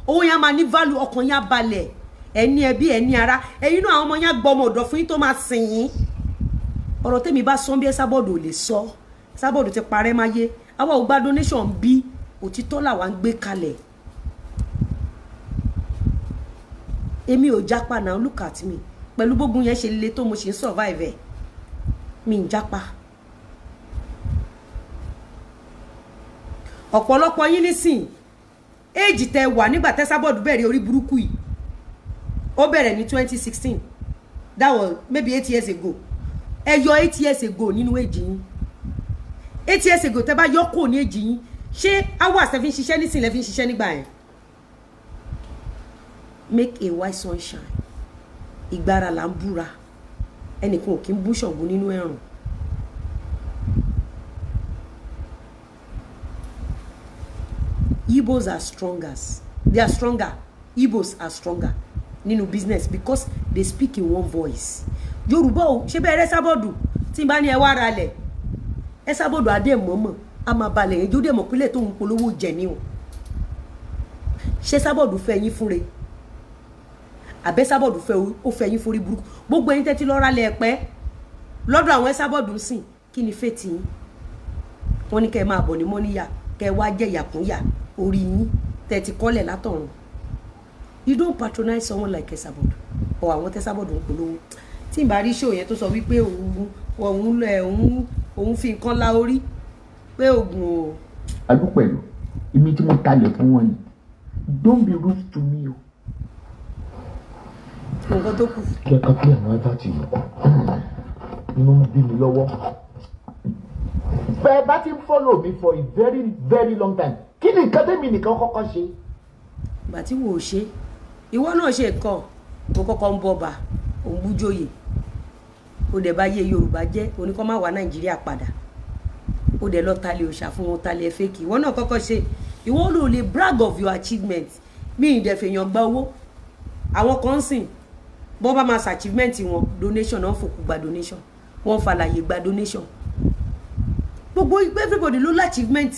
owó yẹn á máa ní value, ọkàn yẹn á balẹ̀. Ẹni ẹbí, ẹni ara, ẹ̀yin náà, àwọn ọmọ yẹn á gbọ́ ọmọ ọ̀dọ̀ fún yín tó máa sìn yín. Ọ̀rọ̀ tèmi bá sọ bí Esabod ò lè sọ. Esabod ti parẹ́ máyé. Àwa ò gba donation bí òtítọ́ làwa ń gbé kalẹ̀. Èmi ò jápa náà. Look at me, pẹ̀lú gbógun yẹn ṣe le tó, mo ṣe ń survive ẹ̀. Mi ń jápa. Ọ̀pọ̀lọpọ̀ yín nísìn, éèjì tẹ wà nígbà tẹ́sábọ̀dù bẹ̀rẹ̀ orí burúkú yìí, ó bẹ̀rẹ̀ ní 2016, that was maybe 8 years ago. Ẹ yọ 8 years ago nínú éèjì yín. 8 years ago, tẹ bá yọ kò ní éèjì yín, ṣé hours tẹ fi ń ṣiṣẹ́ nísìn lẹ fi ń ṣiṣẹ́ nígbà yẹn? Make a white sunshine. Ìgbára là ń búra, ẹnìkan ò kí ń bú Ṣàngó nínú ẹ̀rùn. Igbos are stronger, they are stronger. Igbos are stronger nínú business because they speak in one voice. Yorùbá o, ṣé bẹ́ẹ̀ rẹ́ sábọ̀dù tí n bá ní ẹ wá ra lẹ̀, ẹ sábọ̀dù adé mọ̀ọ́mọ̀ a máa balẹ̀ yẹn jóde mọ̀ pílẹ̀ tó ń polówó jẹ ní o. Ṣé sábọ̀dù fẹ́ yín fúnre? Àbẹ́ sábọ̀dù fẹ́ ó fẹ́ yín forí burúkú? Gbogbo ẹ̀yin tẹ́tí lọ́ra lẹ̀ pẹ́ lọ́dọ̀ àwọn sábọ̀dù ń sìn, kí ni fẹ́ẹ̀tì yín? Wọ́n ní kẹ́ ẹ máa bọ̀ ní mọ́níyà, kẹ́ ẹ wá jẹ́ ìyàkúnyà orí yín tẹ́ ti kọ́lẹ̀ látọ̀run. You don't patronize someone like Esabod or àwọn tẹ́sàbọ̀dù ń polówó. Tí n bá rí show yẹn tó sọ wípé òun òun lẹ òun òun fi nǹkan la orí pé oògùn o. Alúpẹ̀lú èmi tí mo talẹ̀ fún wọn yìí, don't be rude to me o. Nǹkan tó kù. Kí ẹ ká pé àwọn advert yìí inú ń bí mi lọ́wọ́. Bẹ́ẹ̀ bá ti ń follow me for a very very long time, kí ni nǹkan tẹ́mi nìkan kọ́kọ́ ṣe? Ìgbà tí wò ó ṣe, ìwọ náà ṣe nǹkan. Ó kọ́kọ́ ń bọba, òun bújóyè, ó dẹ̀ bá yé Yorùbá jẹ́, oníkọ́ má wá Nàìjíríà padà, ó dẹ̀ lọ talẹ̀ òòṣà fún wọn, talẹ̀ fake. Ìwọ náà kọ́kọ́ ṣe, ìwọ ló lè brag of your achievement. Mi ì dẹ̀ fèèyàn gba owó. Àwọn kan ń sìn bọ́ bá máa achievement wọn, donation náà, fòkù gba donation, wọ́n falàyè gba donation. Gbogbo everybody ló l'achievement.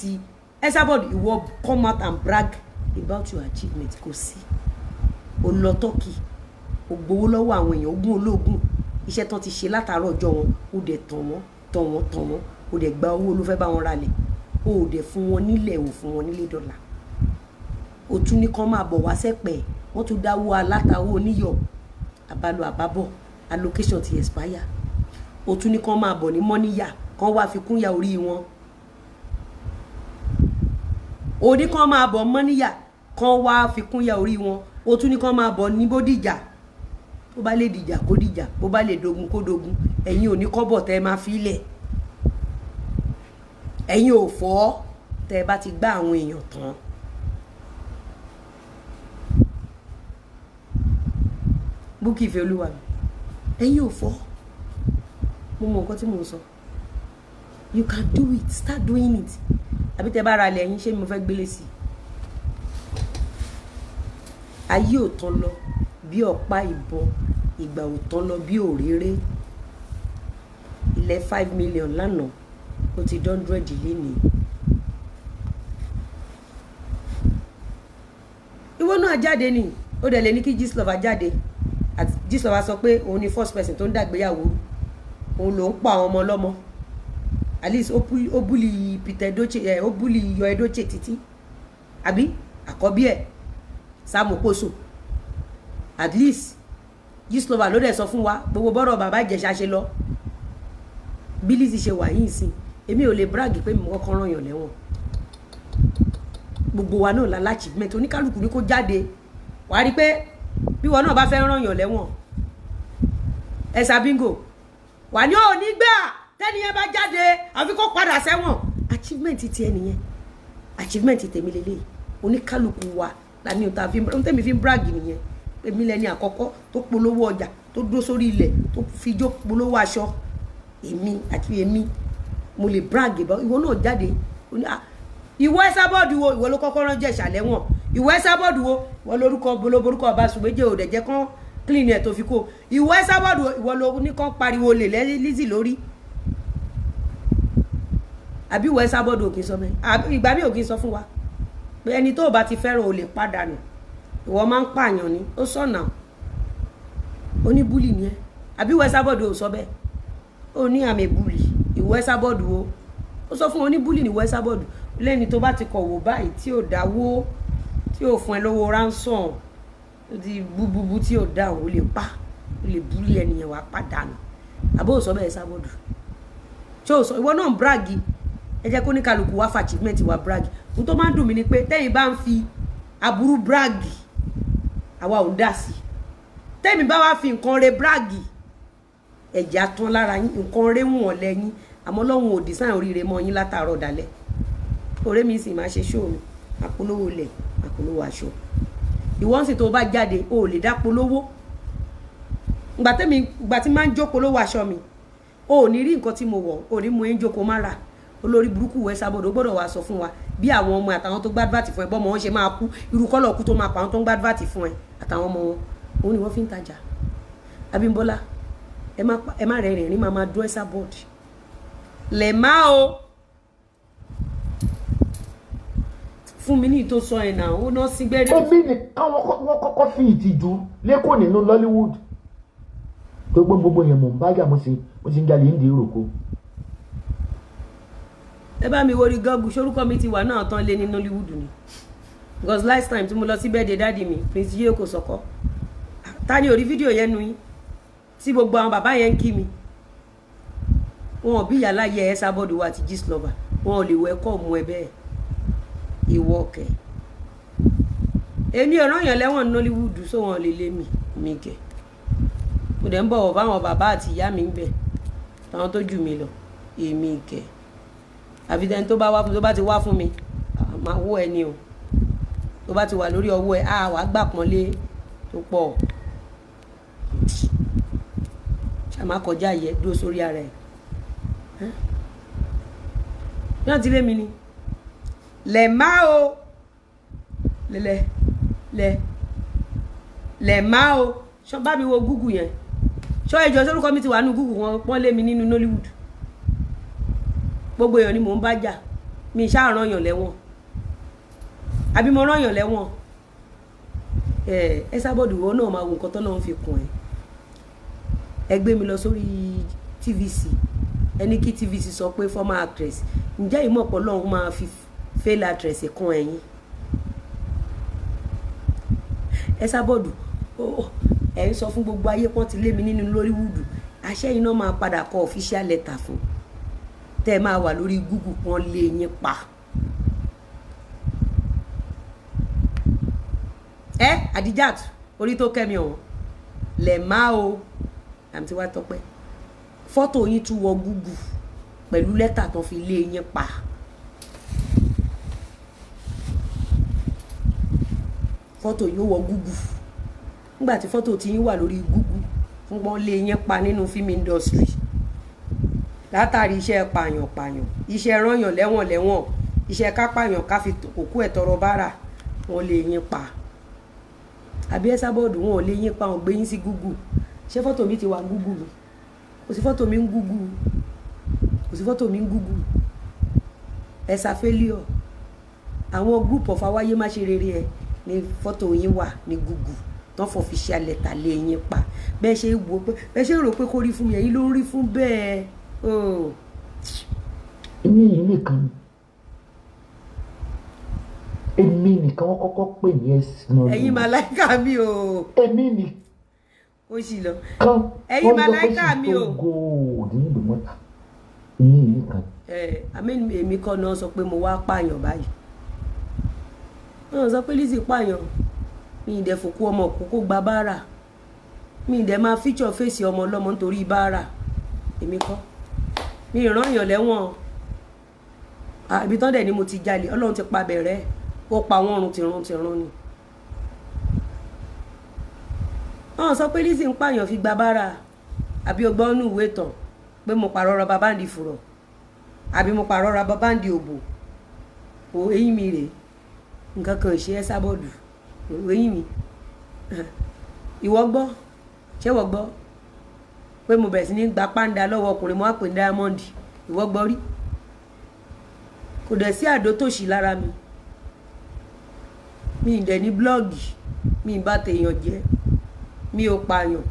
Esabod, ìwọ come out and brag about your achievement. Kò sí. O lọ Turkey, o gbowó lọ́wọ́ àwọn èèyàn, ogún ológun, iṣẹ́ tán ti ṣe látàárọ̀ ọjọ́ wọn, o dẹ̀ tàn wọ́n, tàn wọ́n, tàn wọ́n, o dẹ̀ gba owó ló fẹ́ bá wọn ralẹ̀, o dẹ̀ fún wọn nílẹ̀, o fún wọn nílé dọ́là. O tún ní kán máa bọ̀ wá sẹ́pẹ̀, wọ́n tún dáwọ́ alátawo oníyọ̀, àbálò àbábọ̀, allocation ti expire. O tún ní kán máa bọ̀ ní mọ́níyà, kán wá fi kúnyà orí wọn. O ní kán máa bọ̀ mọ́níyà, kán wá fi kúnyà orí wọn. O tún ní kán máa bọ̀ ní Bódìjà. Tó bá lè dìjà kó dìjà, bó bá lè dogun kó dogun. Ẹ̀yin ò ní kọ́bọ̀ tẹ́ ẹ máa fi lẹ̀. Ẹ̀yin ò fọ́ tẹ́ ẹ bá ti gbá àwọn èèyàn tán. Bukky Ìfẹ́ Olúwa mi, ẹ̀yin ò fọ́. Mo mọ nǹkan tí mò ń sọ. You can do it, start doing it. Àbí tẹ́ bá ra ilẹ̀ yín, ṣé mo fẹ́ gbélé sí i? Ayé ò tán lọ bí ọ̀pá ìbọn, ìgbà ò tán lọ bí òréré. Ilẹ̀ 5 million lánàá, ó ti 100 lénìí. Ìwọ náà jáde ni, ó dẹ̀ lè ní kí Gistlover jáde. Àti Gistlover sọ pé òun ni first person tó ń dàgbéyàwó, òun ló ń pa àwọn ọmọ ọlọ́mọ. At least ó bully Peter Edochie ẹ, ó bully Yọ Edochie títí, àbí àkọ́bí ẹ̀ Sam Okposo. At least Gistlover ló dẹ̀ sọ fún wa gbogbo bọ́rọ̀ bàbá Ìjẹ̀ṣà ṣe lọ, bí Lizzy ṣe wà yìí sìn. Èmi ò lè brag pé mo kọ́kọ́ ràn yàn lẹ́wọ̀n. Gbogbo wa náà la achievement. Oníkálukú ní kó jáde, wàá rí pé bí wọn náà bá fẹ́ ràn yàn lẹ́wọ̀n, ẹ̀sà bingo wà ní òní gbà. Tẹ́ni yẹn bá jáde, àfi kó padà sẹ́wọ̀n. Achievement ti ẹ nìyẹn, achievement tèmi lélẹ́yìí. Oníkálukú wa la ní ohun fi ohun tèmi fi ń brag nìyẹn. Èmi lẹni àkọ́kọ́ tó polówó ọjà, tó dúró sórí ilẹ̀, tó fi jó polówó aṣọ. Èmi àti èmi mo lè brag about. Ìwọ náà jáde. Ìwọ Esabod wo, ìwọ ló kọ́kọ́ rán Ìjẹ̀ṣà lẹ́wọ̀n. Ìwọ Esabod wo, ìwọ lórúkọ bolóborúkọ ọba sùgbẹ́jẹ́ ò dẹ̀ jẹ́ kán clean ẹ̀ tó fi kó. Ìwọ Esabod wo, ìwọ ló ní kán pariwo lè lẹ́ Lizzy lórí. Àbí ìwọ Esabod ò kì í sọ mẹ́? Ìgbà mi ò kì í sọ fún wa pé ẹni tó o bá ti fẹ́ràn ò lè pàdánù. Ìwọ máa ń pààyàn ni, ó sọ̀nà oníbúlì ni ẹ. Àbí ìwọ Esabod ò sọ bẹ́ẹ̀? Ó ní àmì bully. Ìwọ Esabod wo, ó sọ fún oníbúlì ní ìwọ Esabod lẹ́ni tó bá ti kọ̀ wò báyìí, tí ò dáwó, tí ò fún ẹ lówó ransom, tó ti búbúbú, tí ò dá, òun lè pa, ó lè bully ẹnìyẹn, wàá pàdánù. Àbó ò sọ bẹ́ẹ̀, Esabod? Ṣé ò sọ? Ìwọ náà ń brag. Ẹ jẹ́ kó ní kálukú wá fa achievement wa brag. Ohun tó máa ń dùn mí ni pé tẹ́yìn bá ń fi aburú brag, àwa ò ń dà sí. Tẹ́mi bá wá fi nǹkan re brag, ẹ̀jẹ̀ atán lára yín, nǹkan re wọ̀n lẹ́yìn. Àmọ́ Ọlọ́run ò design oríire mọ́ yín látàárọ̀ dalẹ̀. Ọ̀rẹ́ mi sì máa ṣe ṣó mi, àpolówó ilẹ̀, àpolówó aṣọ. Ìwọ́n sì tó bá jáde, o ò lè dá polówó. Ìgbà tẹ́mi, ìgbà tí máa ń jó polówó aṣọ mi, o ò ní rí nǹkan tí mo wọ̀, o ò ní mú ẹ́ ń jókòó má ra. Olórí burúkú wẹ́ Esabod, ó gbọ́dọ̀ wá sọ fún wa bí àwọn ọmọ àtàwọn tó gbádùn fún ẹ, bọ́mọ wọn ṣe máa kú, irú kọ́lọ̀ kú tó máa pa àwọn tó ń gbádùn fún ẹ àtàwọn ọmọ wọn. Òun ni wọ́n fi ń tajà. Abímbọ́lá. Ẹ má rẹ́rìn rí, máa máa dún Esabod lẹ̀ má o fún mi ní ìtò sọ ẹ̀ náà, ó ná sí gbẹ́rẹ́. Èmi nìkan wọ́n kọ́kọ́ fi ìtìjú lẹ́kọ̀ọ́ nínú Nollywood tó gbọ́ gbogbo yẹn. Mò ń bá jà, mo sì ń jalè ń di ìròkó. Ẹ bá mi wo orí Google, sorúkọ mi ti wà náà tán lé ní Nollywood ni? Because last time tí mo lọ sí birthday daddy mi, Prince Yeo kò sọkọ, ta ni orí fídíò yẹn nu yín tí gbogbo àwọn bàbá yẹn ń kí mi? Wọn ò bí ìyá yẹ Esabod wa àti Gistlover, wọn ò lè wọ ẹkọ mú ẹ bẹ́ẹ̀. Ìwọ kẹ, èmi ò rán yàn lẹ́wọ̀n ní Nollywood, so wọn ò lè lé mi. Mi kẹ, mo dẹ̀ ń bọ̀wọ̀ fáwọn bàbá àti ìyá mi ń bẹ̀, táwọn tó jù mí lọ. Èmi kẹ, àfi tẹni tó bá wá fún, tó bá ti wá fún mi, máa wó ẹni o. Tó bá ti wà lórí ọwọ́ ẹ, á wàá gbà pọ́nlé tó pọ̀. Ṣàmà kọjá yẹ dúró sórí ara ẹ bí wọ́n ti lé mi ni lẹ̀ má o lẹ̀ lẹ̀ lẹ̀ má o. Ṣọ bá mi wo Google yẹn, ṣọ ìjọ sórúkọ mi ti wà nínú Google? Wọn pọ́n lé mi nínú Nollywood. Gbogbo èèyàn ni mò ń bá jà. Mi ṣáà rán yàn lẹ́wọ̀n àbí mo rán yàn lẹ́wọ̀n? Ẹ Esabod, ìwọ náà máa wo nǹkan tó náà ń fi kùn ẹ. Ẹ gbé mi lọ sórí TVC, ẹ ní kí TVC sọ pé former actress. Ǹjẹ́ ìmọ̀ pọ̀ lọ́hún máa fi fail actress kan ẹ̀yìn? Esabod, ẹ ń sọ fún gbogbo ayé pọ́n ti lé mi nínú Nollywood. Àṣẹ iná máa padà kọ official letter fún tẹ́ ẹ máa wà lórí Google pọ́n lé yín pa. Ẹ Adijat orí tó kẹ́mi ọ̀hún lẹ̀ má o. Àǹtí wa tọpẹ́, fọ́tò yín tún wọ Google pẹ̀lú lẹ́tà tó fi lé yín pa. Fọ́tò yín ó wọ Google. Nígbà tí fọ́tò tí yín wà lórí Google fún wọn lé yín pa nínú film industry látàrí iṣẹ́ pààyàn pààyàn, iṣẹ́ rányàn lẹ́wọ̀n lẹ́wọ̀n, iṣẹ́ kápáyàn káfi òkú ẹ̀ tọrọ bára, wọn lé yín pa. Àbí Esabod, wọn ò lé yín pa, wọn gbé yín sí Google. Ṣé fọ́tò mi ti wà Google? Kò sí fọ́tò mi ń Google, kò sí fọ́tò mi ń Google. Ẹ̀sà failure, àwọn group of awáyé má ṣe rere ẹ ní fọ́tò yín wà ní Google tán fọ official letter lé yín pa. Bẹ́ẹ̀ ṣe wò pé bẹ́ẹ̀ ṣe rò pé kó rí fún mi, ẹ̀yin ló ń rí fún bẹ́ẹ̀ o. Èmi yìí nìkan, èmi nìkan wọ́n kọ́kọ́ pè ní ẹ̀sìn náà. Ẹ̀yin màláìka mi o. Èmi nìkan. Ó sì lọ. Ẹ̀yin màláìka mi o. Gold ní ìdòmọ́ta, èmi yìí nìkan. Ẹ àmì, èmi kọ́ náà sọ pé mo wá pààyàn báyìí. Wọ́n sọ pé Lizzy pààyàn. Mi ì dẹ̀ fòkú ọmọ kókó gba báárà, mi ì dẹ̀ máa feature fèsì ọmọ ọlọ́mọ nítorí báárà. Èmi kọ́, mi ì rán yàn lẹ́wọ̀n. Ibi tán dẹ̀ ni mo ti jalè. Ọlọ́run ti pa bẹ̀rẹ̀, ó pa wọ́n run tìrun tìrun ni. Wọ́n sọ pé Lizzy ń pààyàn fi gba báárà. Àbí o gbọ́ nínú ìwé ìtàn pé mo pààrọ̀ rọba báńdì fùrọ̀ àbí mo pààrọ̀ rọba báńdì òbò o? Eyín mi rèé, nǹkan kan ò ṣe Esabod. Eyín mi, ìwọ gbọ́? Ṣé ìwọ gbọ́ pé mo bẹ̀rẹ̀ sí ní gba pàǹdà lọ́wọ́ ọkùnrin, mo wá pè ní diamond? Ìwọ gbọ́ rí? Kò dẹ̀ sí àdó tòṣì lára mi. Mi ì dẹ̀ ní blog, mi ì bá tèèyàn jẹ́, mi ò pààyàn.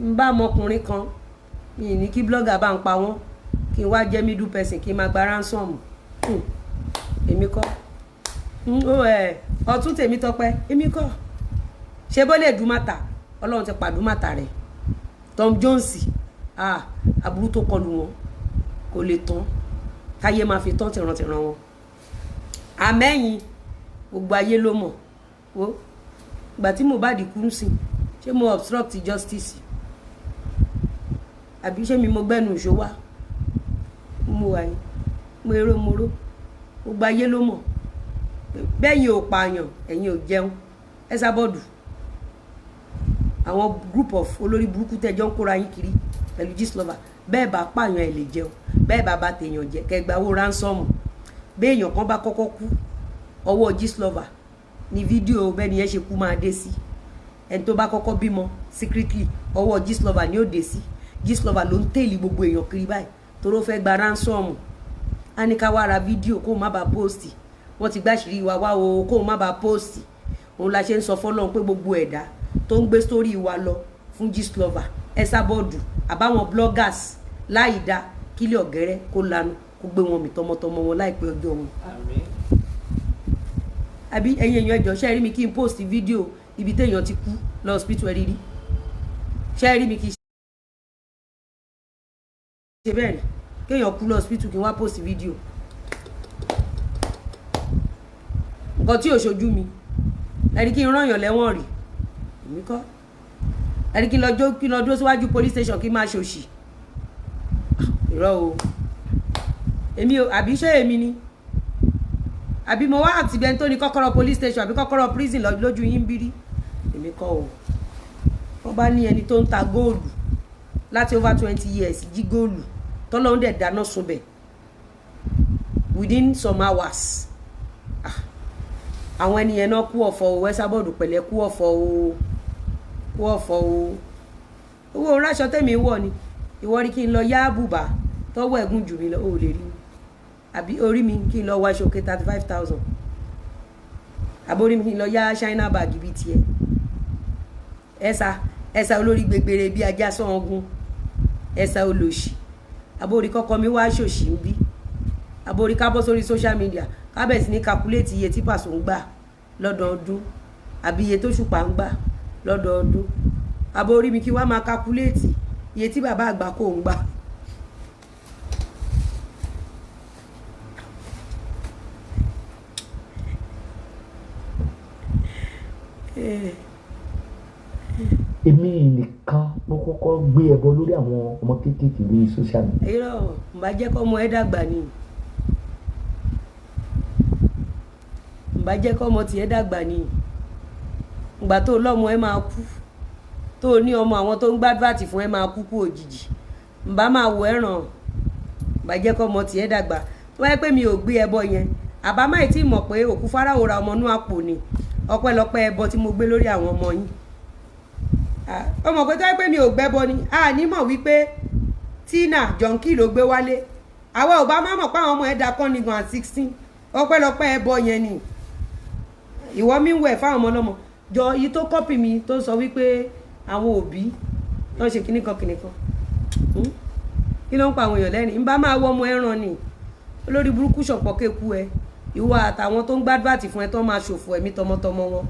N bá ọmọkùnrin kan, mi ì ní kí blogger bá ń pa wọ́n, kí n wá jẹ́ middle person, kí n máa gba ransom. Èmi kọ́ ó ẹ ọtún tèmi tọpẹ́. Èmi kọ́. Ṣé bó lè dùmàtà? Ọlọ́run ti pàdúmàtà rẹ̀. Tom Jones, ah, aburú tó kọlù wọn kò lè tán káyé máa fi tán tìrantìran wọn. Àmẹ́yìn gbogbo ayé ló mọ̀ wo ìgbà tí Mohbad kú ń sìn. Ṣé mo obstruct justice àbí ṣé mi mo gbẹ́nu ìṣó wá? Mo wà yìí, mo eré mo ró. Gbogbo ayé ló mọ̀ bẹ́yìn ò pààyàn, ẹ̀yin ò jẹun. Esabod, àwọn group of olórí burúkú tẹ́jọ́ ń kóra yín kiri pẹ̀lú Gistlover, bẹ́ẹ̀ bá pààyàn ẹ̀ lè jẹun, bẹ́ẹ̀ bá bá tèèyàn jẹ kẹgbà owó ransom. Béèyàn kan bá kọ́kọ́ kú, ọwọ́ Gistlover ní fídíò bẹ́ẹ̀ ni ẹ ṣe kú máa dé sí. Ẹni tó bá kọ́kọ́ bímọ. Secretly, ọwọ́ Gistlover ni ó dé sí. Gistlover ló ń tẹ̀lé gbogbo èèyàn kiri báyìí torí ó fẹ́ gba ransom. Á ní ká wá ra fídíò kó má bàa post. Wọ́n ti gbàṣírí wa wá o, kó má bàa post. Òun la ṣe ń sọ fọlọ́run pé gbogbo ẹ̀dá tó ń gbé sórí wa lọ fún Gistlover, Esabod, àbáwọn bloggers láì dá kílẹ̀ ọ̀gẹ́rẹ́ kó lanu kó gbé wọn mì tọmọtọmọ wọn láìpẹ́ ọjọ́ wọn. Àbí ẹ̀yin èèyàn, ẹjọ́, ṣe rí mi kí n post fídíò ibi téèyàn ti kú lọ hospital? Ẹ rí rí? Ṣe rí mi kí n ṣe bẹ́ẹ̀ rí, kéèyàn kú lọ hospital kí n wá post fídíò nǹkan tí ò ṣojú mi? Ẹni kí n rán yàn lẹ́wọ̀n rí, èmi kọ́. Ẹni kí n lọ jó, kí n lọ dúró síwájú police station, kí n máa ṣòṣì? Irọ́ o, èmi ò. Àbí ṣé èmi ni? Àbí mo wá àti bẹ́ẹ̀ tó ní kọ́kọ́rọ́ police station àbí kọ́kọ́rọ́ prison lójú yín bí rí? Èmi kọ́ o. Wọ́n bá ní ẹni tó ń ta góòlù láti over 20 years, jí góòlù, tọ́lọ́run dẹ̀ dáná sunbẹ̀ within some hours. Ah, àwọn ẹni yẹn náà kú ọ̀fọ̀ o. Esabod pẹ̀lẹ́, kú ọ̀fọ̀ o, kú ọ̀fọ̀ o. Owó ráṣọ tẹ̀mí wọ̀ ni ìwọ rí kí n lọ yá bùbá tọ́wọ́ ẹ̀gún jù mí lọ, ó lè rí mi. Àbí orí mi kí n lọ wọ aṣọ òkè 35,000? Àbí orí mi kí n lọ yá china bag bíi tiẹ̀? Ẹ̀sà ẹ̀sà olórí gbẹgbẹrẹ bíi ajá sọ̀ngún, ẹ̀sà olòṣì. Àbórí kọ́kọ́ mi wá ṣòṣì ń bí? Àbórí ká bọ́ sórí social media, ká bẹ̀rẹ̀ sí ní calculate iye tí Pàṣọ ń gbà lọ́dọọdún, àbí iye tó ṣùpá ń gbà lọ́dọọdún? Àbórí mi kí wá máa calculate iye tí bàbá àgbà kò ń gbà? Èmi nìkan mo kọ́kọ́ gbé ẹbọ lórí àwọn ọmọ kéékèèké lórí social media. Irọ́, ń bá jẹ́ kọ́mọ ẹ dàgbà ni, ń bá jẹ́ kọ́mọ tiẹ̀ dàgbà ni. Ìgbà tó lọ́mọ ẹ máa kú, tó ní ọmọ àwọn tó ń gbàdúrà fún ẹ máa kú kú òjijì, ń bá máa wọ ẹ̀ràn. Ń bá jẹ́ kọ́mọ tiẹ̀ dàgbà. Tó bá yẹ pé mi ò gbé ẹbọ yẹn, àbá má ì tí mọ̀ pé òkú Fáráò ra ọmọ inú àpò ni. Ọpẹ́lọpẹ́ ẹbọ tí mo gbé lórí àwọn ọmọ yín. Ọmọ pé tó yẹ pé mi ò gbẹ́bọ ni, a ní mọ̀ wípé Tina Jọ̀ǹkì ló gbé wálé. Àwa ò bá má mọ̀ pé àwọn ọmọ ẹ̀ da kọ́ ni gan at 16. Ọpẹ́lọpẹ́ ẹbọ yẹn ni. Ìwọ mi ń wẹ̀ fáwọn ọmọ ọlọ́mọ jọ. Yìí tó copy mi tó sọ wípé àwọn òbí tó ń ṣe kinní kan kinní kan, Kí ló ń pa àwọn èèyàn lẹ́rìn? Ń bá máa wọ ọmọ ẹran ni, olórí burúkú ṣọ̀pọ̀ kéku ẹ. Ìwọ àtàwọn tó ń gbàdúrà fún ẹ tó máa ṣòfò ẹ̀mí tọmọtọmọ wọn.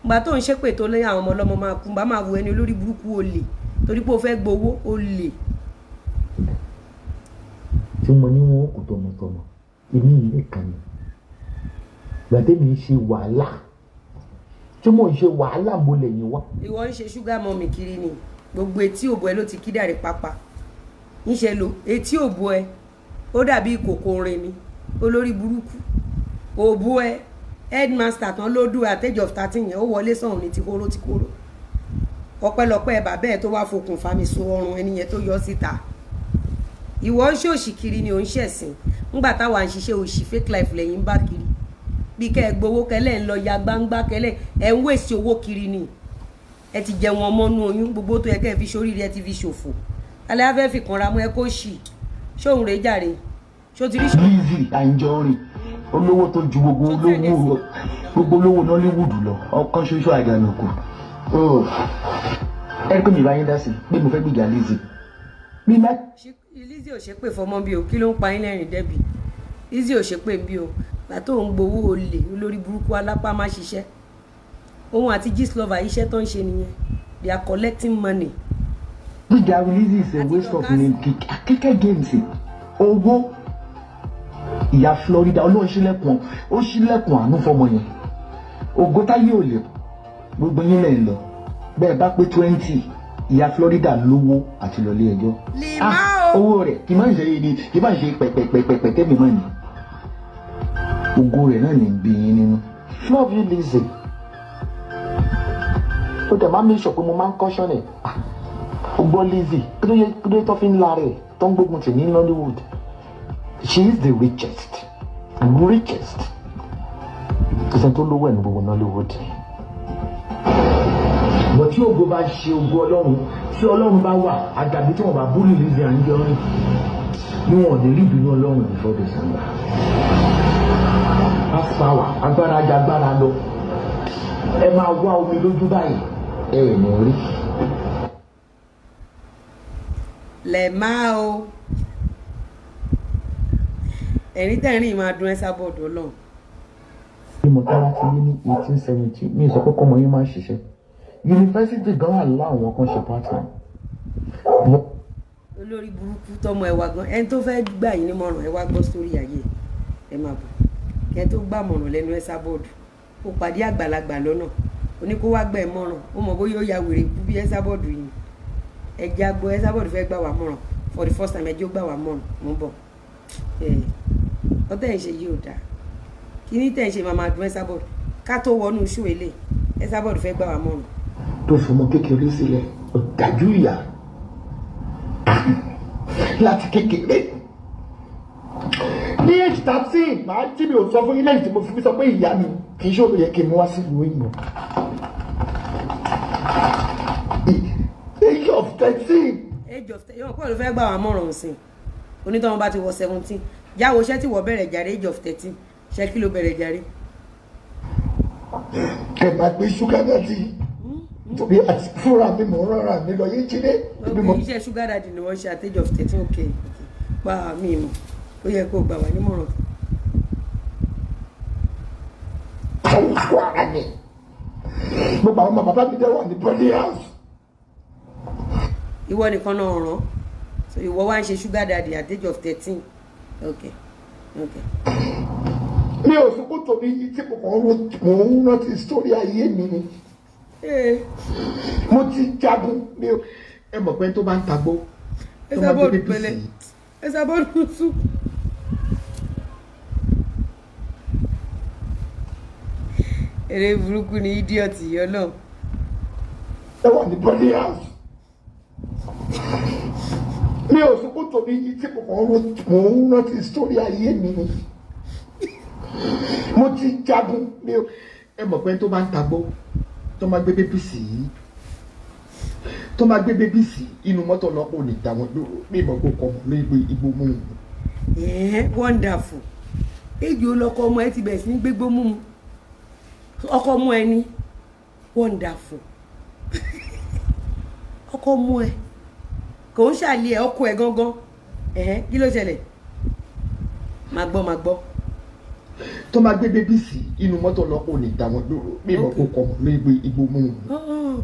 Ìgbà tó ń ṣépè tó lẹ́yìn àwọn ọmọ ọlọ́mọ máa kú, ń bá máa wo ẹni olórí burúkú olè torí pé o fẹ́ gbowó olè. Tí mo ní wọn kò tọmọtọmọ, èmi nìkan ni. Ìgbà tẹ́mi ń ṣe wàhálà, tí mò ń ṣe wàhálà, mo lè yín wá. Ìwọ ń ṣe sugar mummy kiri ni. Gbogbo etí òbò ẹ ló ti kí dàrí pápá ńṣe lo etí òbò ẹ, ó dàbí ìkòkò orin ni. Olórí burúkú, òbò ẹ, headmaster tán ló dùn at age of 13 yẹn, ó wọlé sọ̀hún ní tìkóró tìkóró. Ọpẹ́lọpẹ́ bàbá ẹ tó wá fokùn fami so ọrùn ẹni yẹn tó yọ síta. Ìwọ ń ṣòṣì kiri ni, ò ń ṣẹ̀sìn. Ńgbà táwa ń ṣiṣẹ́ òṣì, fake life lẹ́yìn ń bá kiri. Bí kẹ́ ẹ gbowó kẹlẹ́ ń lọ ya gbangba kẹlẹ́ ẹ ń wèsì owó kiri ni. Ẹ ti jẹun ọmọ nú oyún, gbogbo tó yẹ kẹ́ ẹ fi ṣoríire ẹ ti fi ṣòfò. Alẹ́ afẹ́ fi kanra mú ẹ kó ṣì ṣóhun rèé jàre. Ṣó ti rí ṣó. Lizzy Anjorin, olówó tó ju gbogbo olówó, gbogbo olówó Nollywood lọ, ọ̀kan ṣoṣo àjànàkú. Ẹ pé mi bá yín dá sí pé mo fẹ́ gbìjà Lizzy mi má. Lizzy ò ṣe pé fọmọ bí o. Kí ló ń pa yín lẹ́rìn dẹ́bi? Lizzy ò ṣe pé bí o. Gbà tó ń gbowó olè, olórí burúkú alápá má ṣiṣẹ́. Òun àti Gistlover, iṣẹ́ tó ń ṣe nìyẹn, they are collecting money. Gbìjà Lizzy is a waste of name. Kíkẹ́ games owó ìyá Florida. Ọlọ́run ṣílẹ̀kùn, ó ṣílẹ̀kùn àánú fọmọ yẹn. Ògo táyé ò lè gbogbo yín lẹ́yìn lọ bẹ́ẹ̀ bá pé 20. Ìyá Florida lówó àti lọ ilé ẹjọ́. Lè má o. Owó rẹ̀ kì í má ṣe ni, kì í má ṣe pẹ̀pẹ̀pẹ̀pẹ̀ tẹ́mi mọ́ ni. Ògo rẹ̀ náà ní bí yín nínú. Love you, Lizzy. Ó dẹ̀ máa ń make sure pé mo máa ń caution ẹ̀. Ó gbọ́ Lizzy, kí ló yẹ, kí ló tó fi ń la rẹ̀ tó ń gbógun tì ní Nollywood? She is the richest, richest. Kò sẹ́ni tó lówó ẹ̀ ní gbogbo Nollywood, but Tí ògo bá ṣe ògo Ọlọ́run, tí Ọlọ́run bá wà, àdàbí tí wọ́n bá bú Lizzy Anjorin ni wọn ò ní rí ìbínú Ọlọ́run before December. Pass power, agbára jagbára lọ. Ẹ máa wá omi lójú báyìí, ẹ ò ní rí. Lẹ̀ máa o, ẹ̀rín tẹ̀rín máa dún Esabod Ọlọ́run. Bí mo tára ti ní ní 1870, mi ò sọ pé kọ́mọ yín máa ṣiṣẹ́ yunifásitì gan, wà láwọn kan ṣe part time. Olórí burúkú tọmọ ẹ wá gan, ẹni tó fẹ́ gbà yín nímọ̀ràn, ẹ wá gbọ́ sórí ayé, ẹ máa bọ̀ kí ẹ tó gbàmọ̀ràn lẹ́nu Esabod. Ó pàdé àgbàlagbà lọ́nà, ó ní kó wá gbà ẹ mọ̀ràn, ó mọ̀ bóyá ó ya wèrè kú bí Esabod yìí. Ẹ jẹ́ àgbọ̀, Esabod fẹ́ gbà wá mọ̀ràn for the first time. Ẹ jẹ́ ó gbà wá mọ̀ràn, mò ń bọ̀. Ẹ ọtẹ̀ ń ṣe yìí ò dáa, kí ní tẹ̀ ń ṣe máa máa dún Esabod. Ká tó wọnú iṣu èlé, Esabod fẹ́ gbà wá mọ̀ràn. Tó fọmọ kékeré sílẹ̀, ọ̀dájú ìyá láti kékeré ní age 13, màá tí mi ò sọ fún yín lẹ́yìn tí mo fi sọ pé ìyá mi kì í ṣòro yẹ kí n mú wá sílùú òyìnbó. Age of 13. Age of yóò kọ́ ló fẹ́ gbà wá mọ̀ràn òsìn onítọ́wọ́n bá ti wọ 17. Jáwo iṣẹ́ tí wọ́n bẹ̀rẹ̀ jàre, age of 13, ṣé kí ló bẹ̀rẹ̀ jàre? Ẹ máa gbé sugar daddy torí àti fúnra mi mò ń rọra mi lọ yé jíde. Ok, iṣẹ́ sugar daddy ni wọ́n ṣe at age of 13. Ok, pa mi mọ̀, ó yẹ kó gbà wá nímọ̀ràn. Àwọn fún ara mi, gbogbo àwọn ọmọ bàbá mi dẹ́ wà ní boarding house. Ìwọ nìkan náà ràn, so ìwọ wá ń ṣe sugar daddy at age of 13. Ok. Mi ò sunkún torí yìí tí mo kàn ń mò ń rántí sórí ayé mi ni. Mo ti jagun mi ò, ẹ mọ̀ pé tó bá ń tagbó tó máa Esabod gbé pẹ̀lẹ́. bíbí. Esabod sùn. Eré burúkú ni idiot yìí, Ọlọ́run. Ẹ wà ní boarding house. Mi ò sunkún torí yìí tí mo kàn ń mò ń rántí sórí ayé mi ni. Mo ti jagun mi ò, ẹ mọ̀ pé tó bá ń tagbó tó máa gbé baby sí, tó máa gbé baby sí inú mọ́tò lọ́pọ̀ ní ìdá wọn lóró, mi mọ̀ kó kọ́ mọ́ ní igbó mú un. Wonderful. Èjì olọkọ ọmọ ẹ ti bẹ̀rẹ̀ sí ní gbégbó mímu, ọkọ ọmọ ẹ ní wonderful, ọkọ ọmọ ẹ kò ń ṣàlẹ ẹ, ọkọ ẹ gangan. Kí ló ṣẹlẹ̀? Máa gbọ́, máa gbọ́. Tó máa gbé baby sí inú mọ́tò lọ́pọ̀ ní ìdá wọn lóró, mi mọ̀ kó kọ́ mọ́ ní igbó mú un.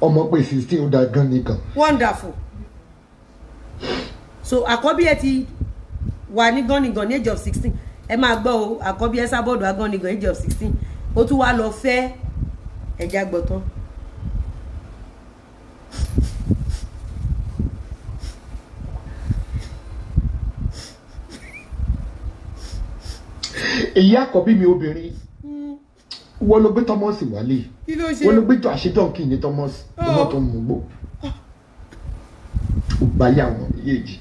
Ọmọ pé 16, ó da gan nìkan. Wonderful. So àkọ́bí ẹ ti wà ní gánigàn ní age of 16. Ẹ máa gbọ́ o, àkọ́bí ẹ sábọ̀dọ̀ agánigàn age of 16, ó tún wá lọ fẹ́ ẹja gbọ̀tán. Èyí àkọ́bí mi obìnrin, wọ́n ló gbé Thomas wálé. Kí ló ṣe? Wọ́n ló gbé jọ àṣedọ́ǹkì ní Thomas lọ́mọ tó ń mú gbó, ó bá yà wọ́n méjèèjì.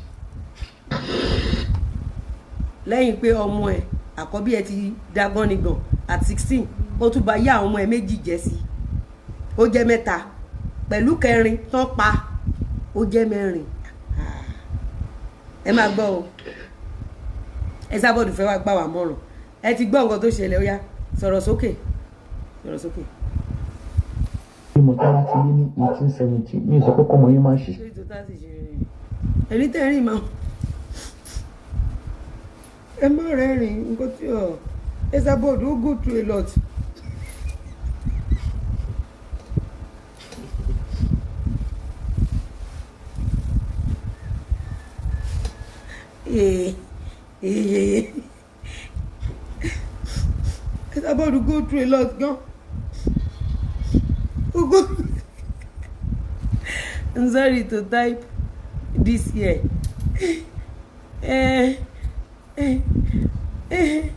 Lẹ́yìn pé ọmọ ẹ̀ àkọ́bí ẹ ti da gánigàn at 16, ó tún bá yá àwọn ọmọ ẹ méjì jẹ́ sí, ó jẹ́ mẹ́ta, pẹ̀lú kẹrin tán pa, ó jẹ́ mẹ́rin. Ẹ máa gbọ́ o, Esabod fẹ́ wá gbà wá mọ̀ràn. Ẹ ti gbọ́ nǹkan tó ṣẹlẹ̀, ó yá, sọ̀rọ̀ sókè, sọ̀rọ̀ sókè. Bí mo tára ti ní ní 1870, mi ò sọ pé kọ́mọ yín máa ṣiṣẹ́. Ṣé tó tá sì ṣe rìn ẹ̀rín tẹ̀rín máa ẹ má rẹ́rìn nǹkan tí ọ Esabod ó go through a lot. Esabod go through a lot gan. Ó go. I'm sorry to type this year. Eh, eh, eh.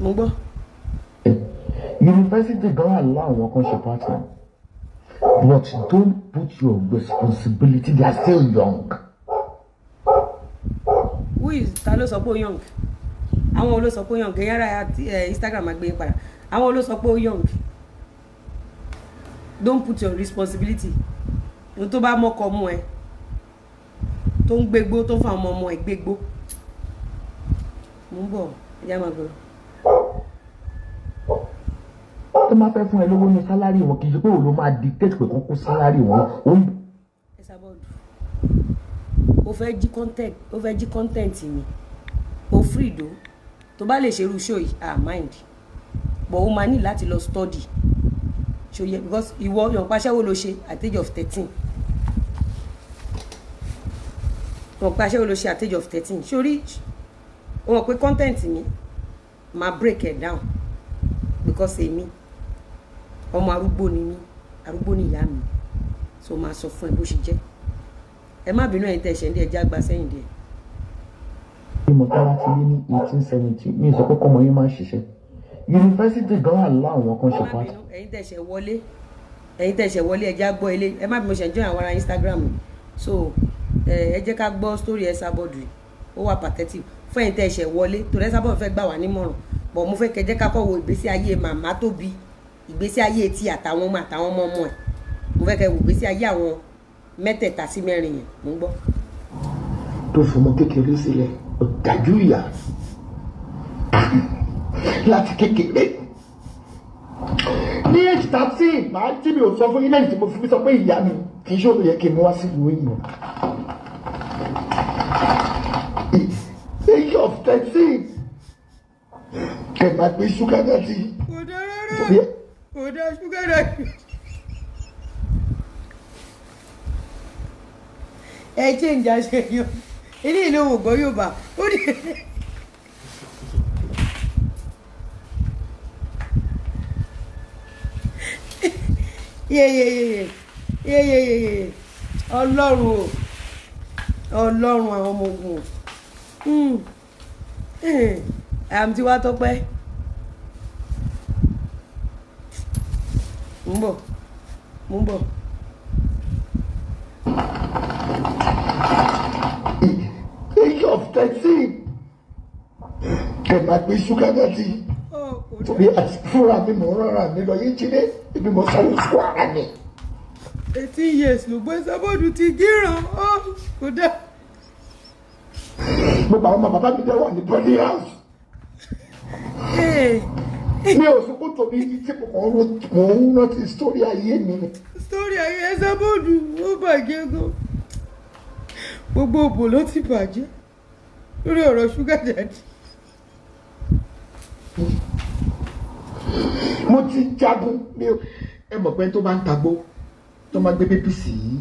Mo gbọ́. Yunifásitì gan wà láwọn kan ṣe part time, but don't put your responsibility, they are still young. Who is, ta ló sọ pé ó young? Àwọn wo ló sọ pé ó young? Ẹ̀yin ará Instagram, àgbẹ̀ yín padà. Àwọn wo ló sọ pé ó young? Don't put your responsibility. Ohun tó bá mọ́kọ mú ẹ tó ń gbégbó, tó ń fa ọmọ ọmọ ẹ gbégbó. Mo ń bọ̀, ẹ jẹ́ máa gbọ́dọ̀. Tó máa fẹ́ fún ẹ lówó ní salary wọn, kì í ṣe pé òun ló máa dictate pé kán kó salary wọn. Ó ń Esabod, o fẹ́ jí content, o fẹ́ jí content mi. O free do tó bá lè ṣerú show yìí, ah, mind, but o máa ní láti lọ study ṣó yẹ, because ìwọ yọ̀npa aṣẹ́wó ló ṣe at age of 13. Yọ̀npa aṣẹ́wó ló ṣe at age of 13. Sórí o mọ̀ pé content mi máa break it down, because èmi ọmọ arúgbó ni mí, arúgbó ni ìyá mi, so máa sọ fún ẹ bó ṣe jẹ́. Ẹ má bínú, ẹ̀yin tẹ́ ṣẹ̀ ń dí, ẹjẹ́ àgbà sẹ́yìn díẹ̀. Ìmọ̀ tára ti lé ní 18 70, mi ò sọ pé kọ́mọ yín máa ń ṣiṣẹ́ yunifásitì gan, àlá àwọn kan Ẹ ṣe má pàtó. bínú, ẹ̀yin tẹ́ ṣẹ̀ wọlé, ẹ̀yin tẹ́ ṣẹ̀ wọlé, ẹjẹ́ àgbọ̀ ilé. Ẹ má bínú, mo ṣe ń join àwọn ará Instagram, so ẹ jẹ́ ká gbọ́ story Esabod yìí. Ó wà pathetic fún ẹ̀yin tẹ́ ṣẹ̀ wọlé, torí Esabod fẹ́ gbà wá nímọ̀ràn, but mo fẹ́ kẹ́ jẹ́ ká kọ́ wo ìgbésí ayé màmá tó bí, ìgbésí ayé ti àtàwọn ọmọ, àtàwọn ọmọ ọmọ ẹ̀. Mo fẹ́ kẹ́ wo ìgbésí ayé àwọn mẹ́tẹ̀ẹ̀ta sí mẹ́rin yẹn. Mo ń gbọ́. Tó fọmọ kékeré sílẹ̀, ọ̀dájú ìyá láti kékeré ní age 13, màá tí mi ò sọ fún yín lẹ́yìn tí mo fi sọ pé ìyá mi kì í ṣòro yẹ kí n mú wá sílùú òyìnbó. Age of 13, ẹ máa gbé sugar daddy. Kò dá rárá, kò dá sugar daddy. Ẹ change aṣọ yìí, ilé ìlú ògbọ́ Yorùbá ó ní. Yeyeyeye yeyeyeye, Ọlọ́run o, Ọlọ́run àwọn ọmọ ogun o. Àmì tí wàá tọpẹ́ ń bọ̀, mo ń bọ̀. Age of 13, ẹ máa gbé sugar daddy. Torí àti fúnra mi mò ń rọra mi lọ yín jíde ibi mo sanwó sùkúl ara mi. 18 years ló gbé Esabod ti gíran ó, kò dá. Gbogbo àwọn ọmọ bàbá mi dẹ́ wà ní boarding house. Mi ò sunkún torí tí mo kàn ń ro, mò ń rántí story ayé mi ni. Story ayé Esabod ó bàjẹ́ gan. Gbogbo òbò ló ti bàjẹ́ lórí ọ̀rọ̀ sugar daddy. Mo ti jagun mi ò, ẹ mọ̀ pé tó bá ń tagbó, tó máa gbé baby sí,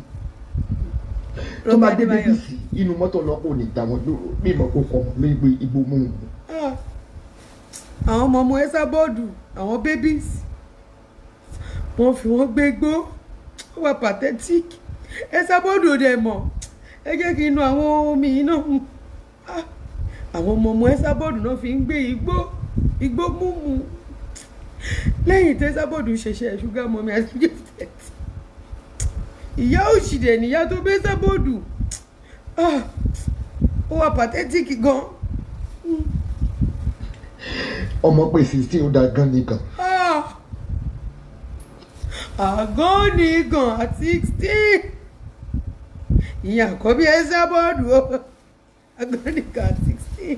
tó máa gbé baby sí inú mọ́tò lọ́pọ̀ ní ìdá wọn dúró, mi mọ̀ kó kọ́ mi gbé igbó mú un. Ah, àwọn ọmọ ọmọ Esabod, àwọn babies, wọ́n fi wọ́n gbé gbó. Ó wà pathetic. Esabod ò dẹ̀ mọ̀. Ẹ jẹ́ kí n nu àwọn omi yìí náà mu. Ah, àwọn ọmọ ọmọ Esabod náà fi ń gbé igbó, igbó múmu, lẹ́yìn tí Esabod ṣẹ̀ṣẹ̀ sugar mummy àti gifted. Ìyá òṣìdẹ̀ níyà tó bẹ́ Esabod. Ah, ó wà pathetic gan. Ọmọ pé 16, ó da gan nìkan. Ah, àgọ́ nìkan at 16, ìyẹn àkọ́bí Esabod o, àgọ́ nìkan at 16.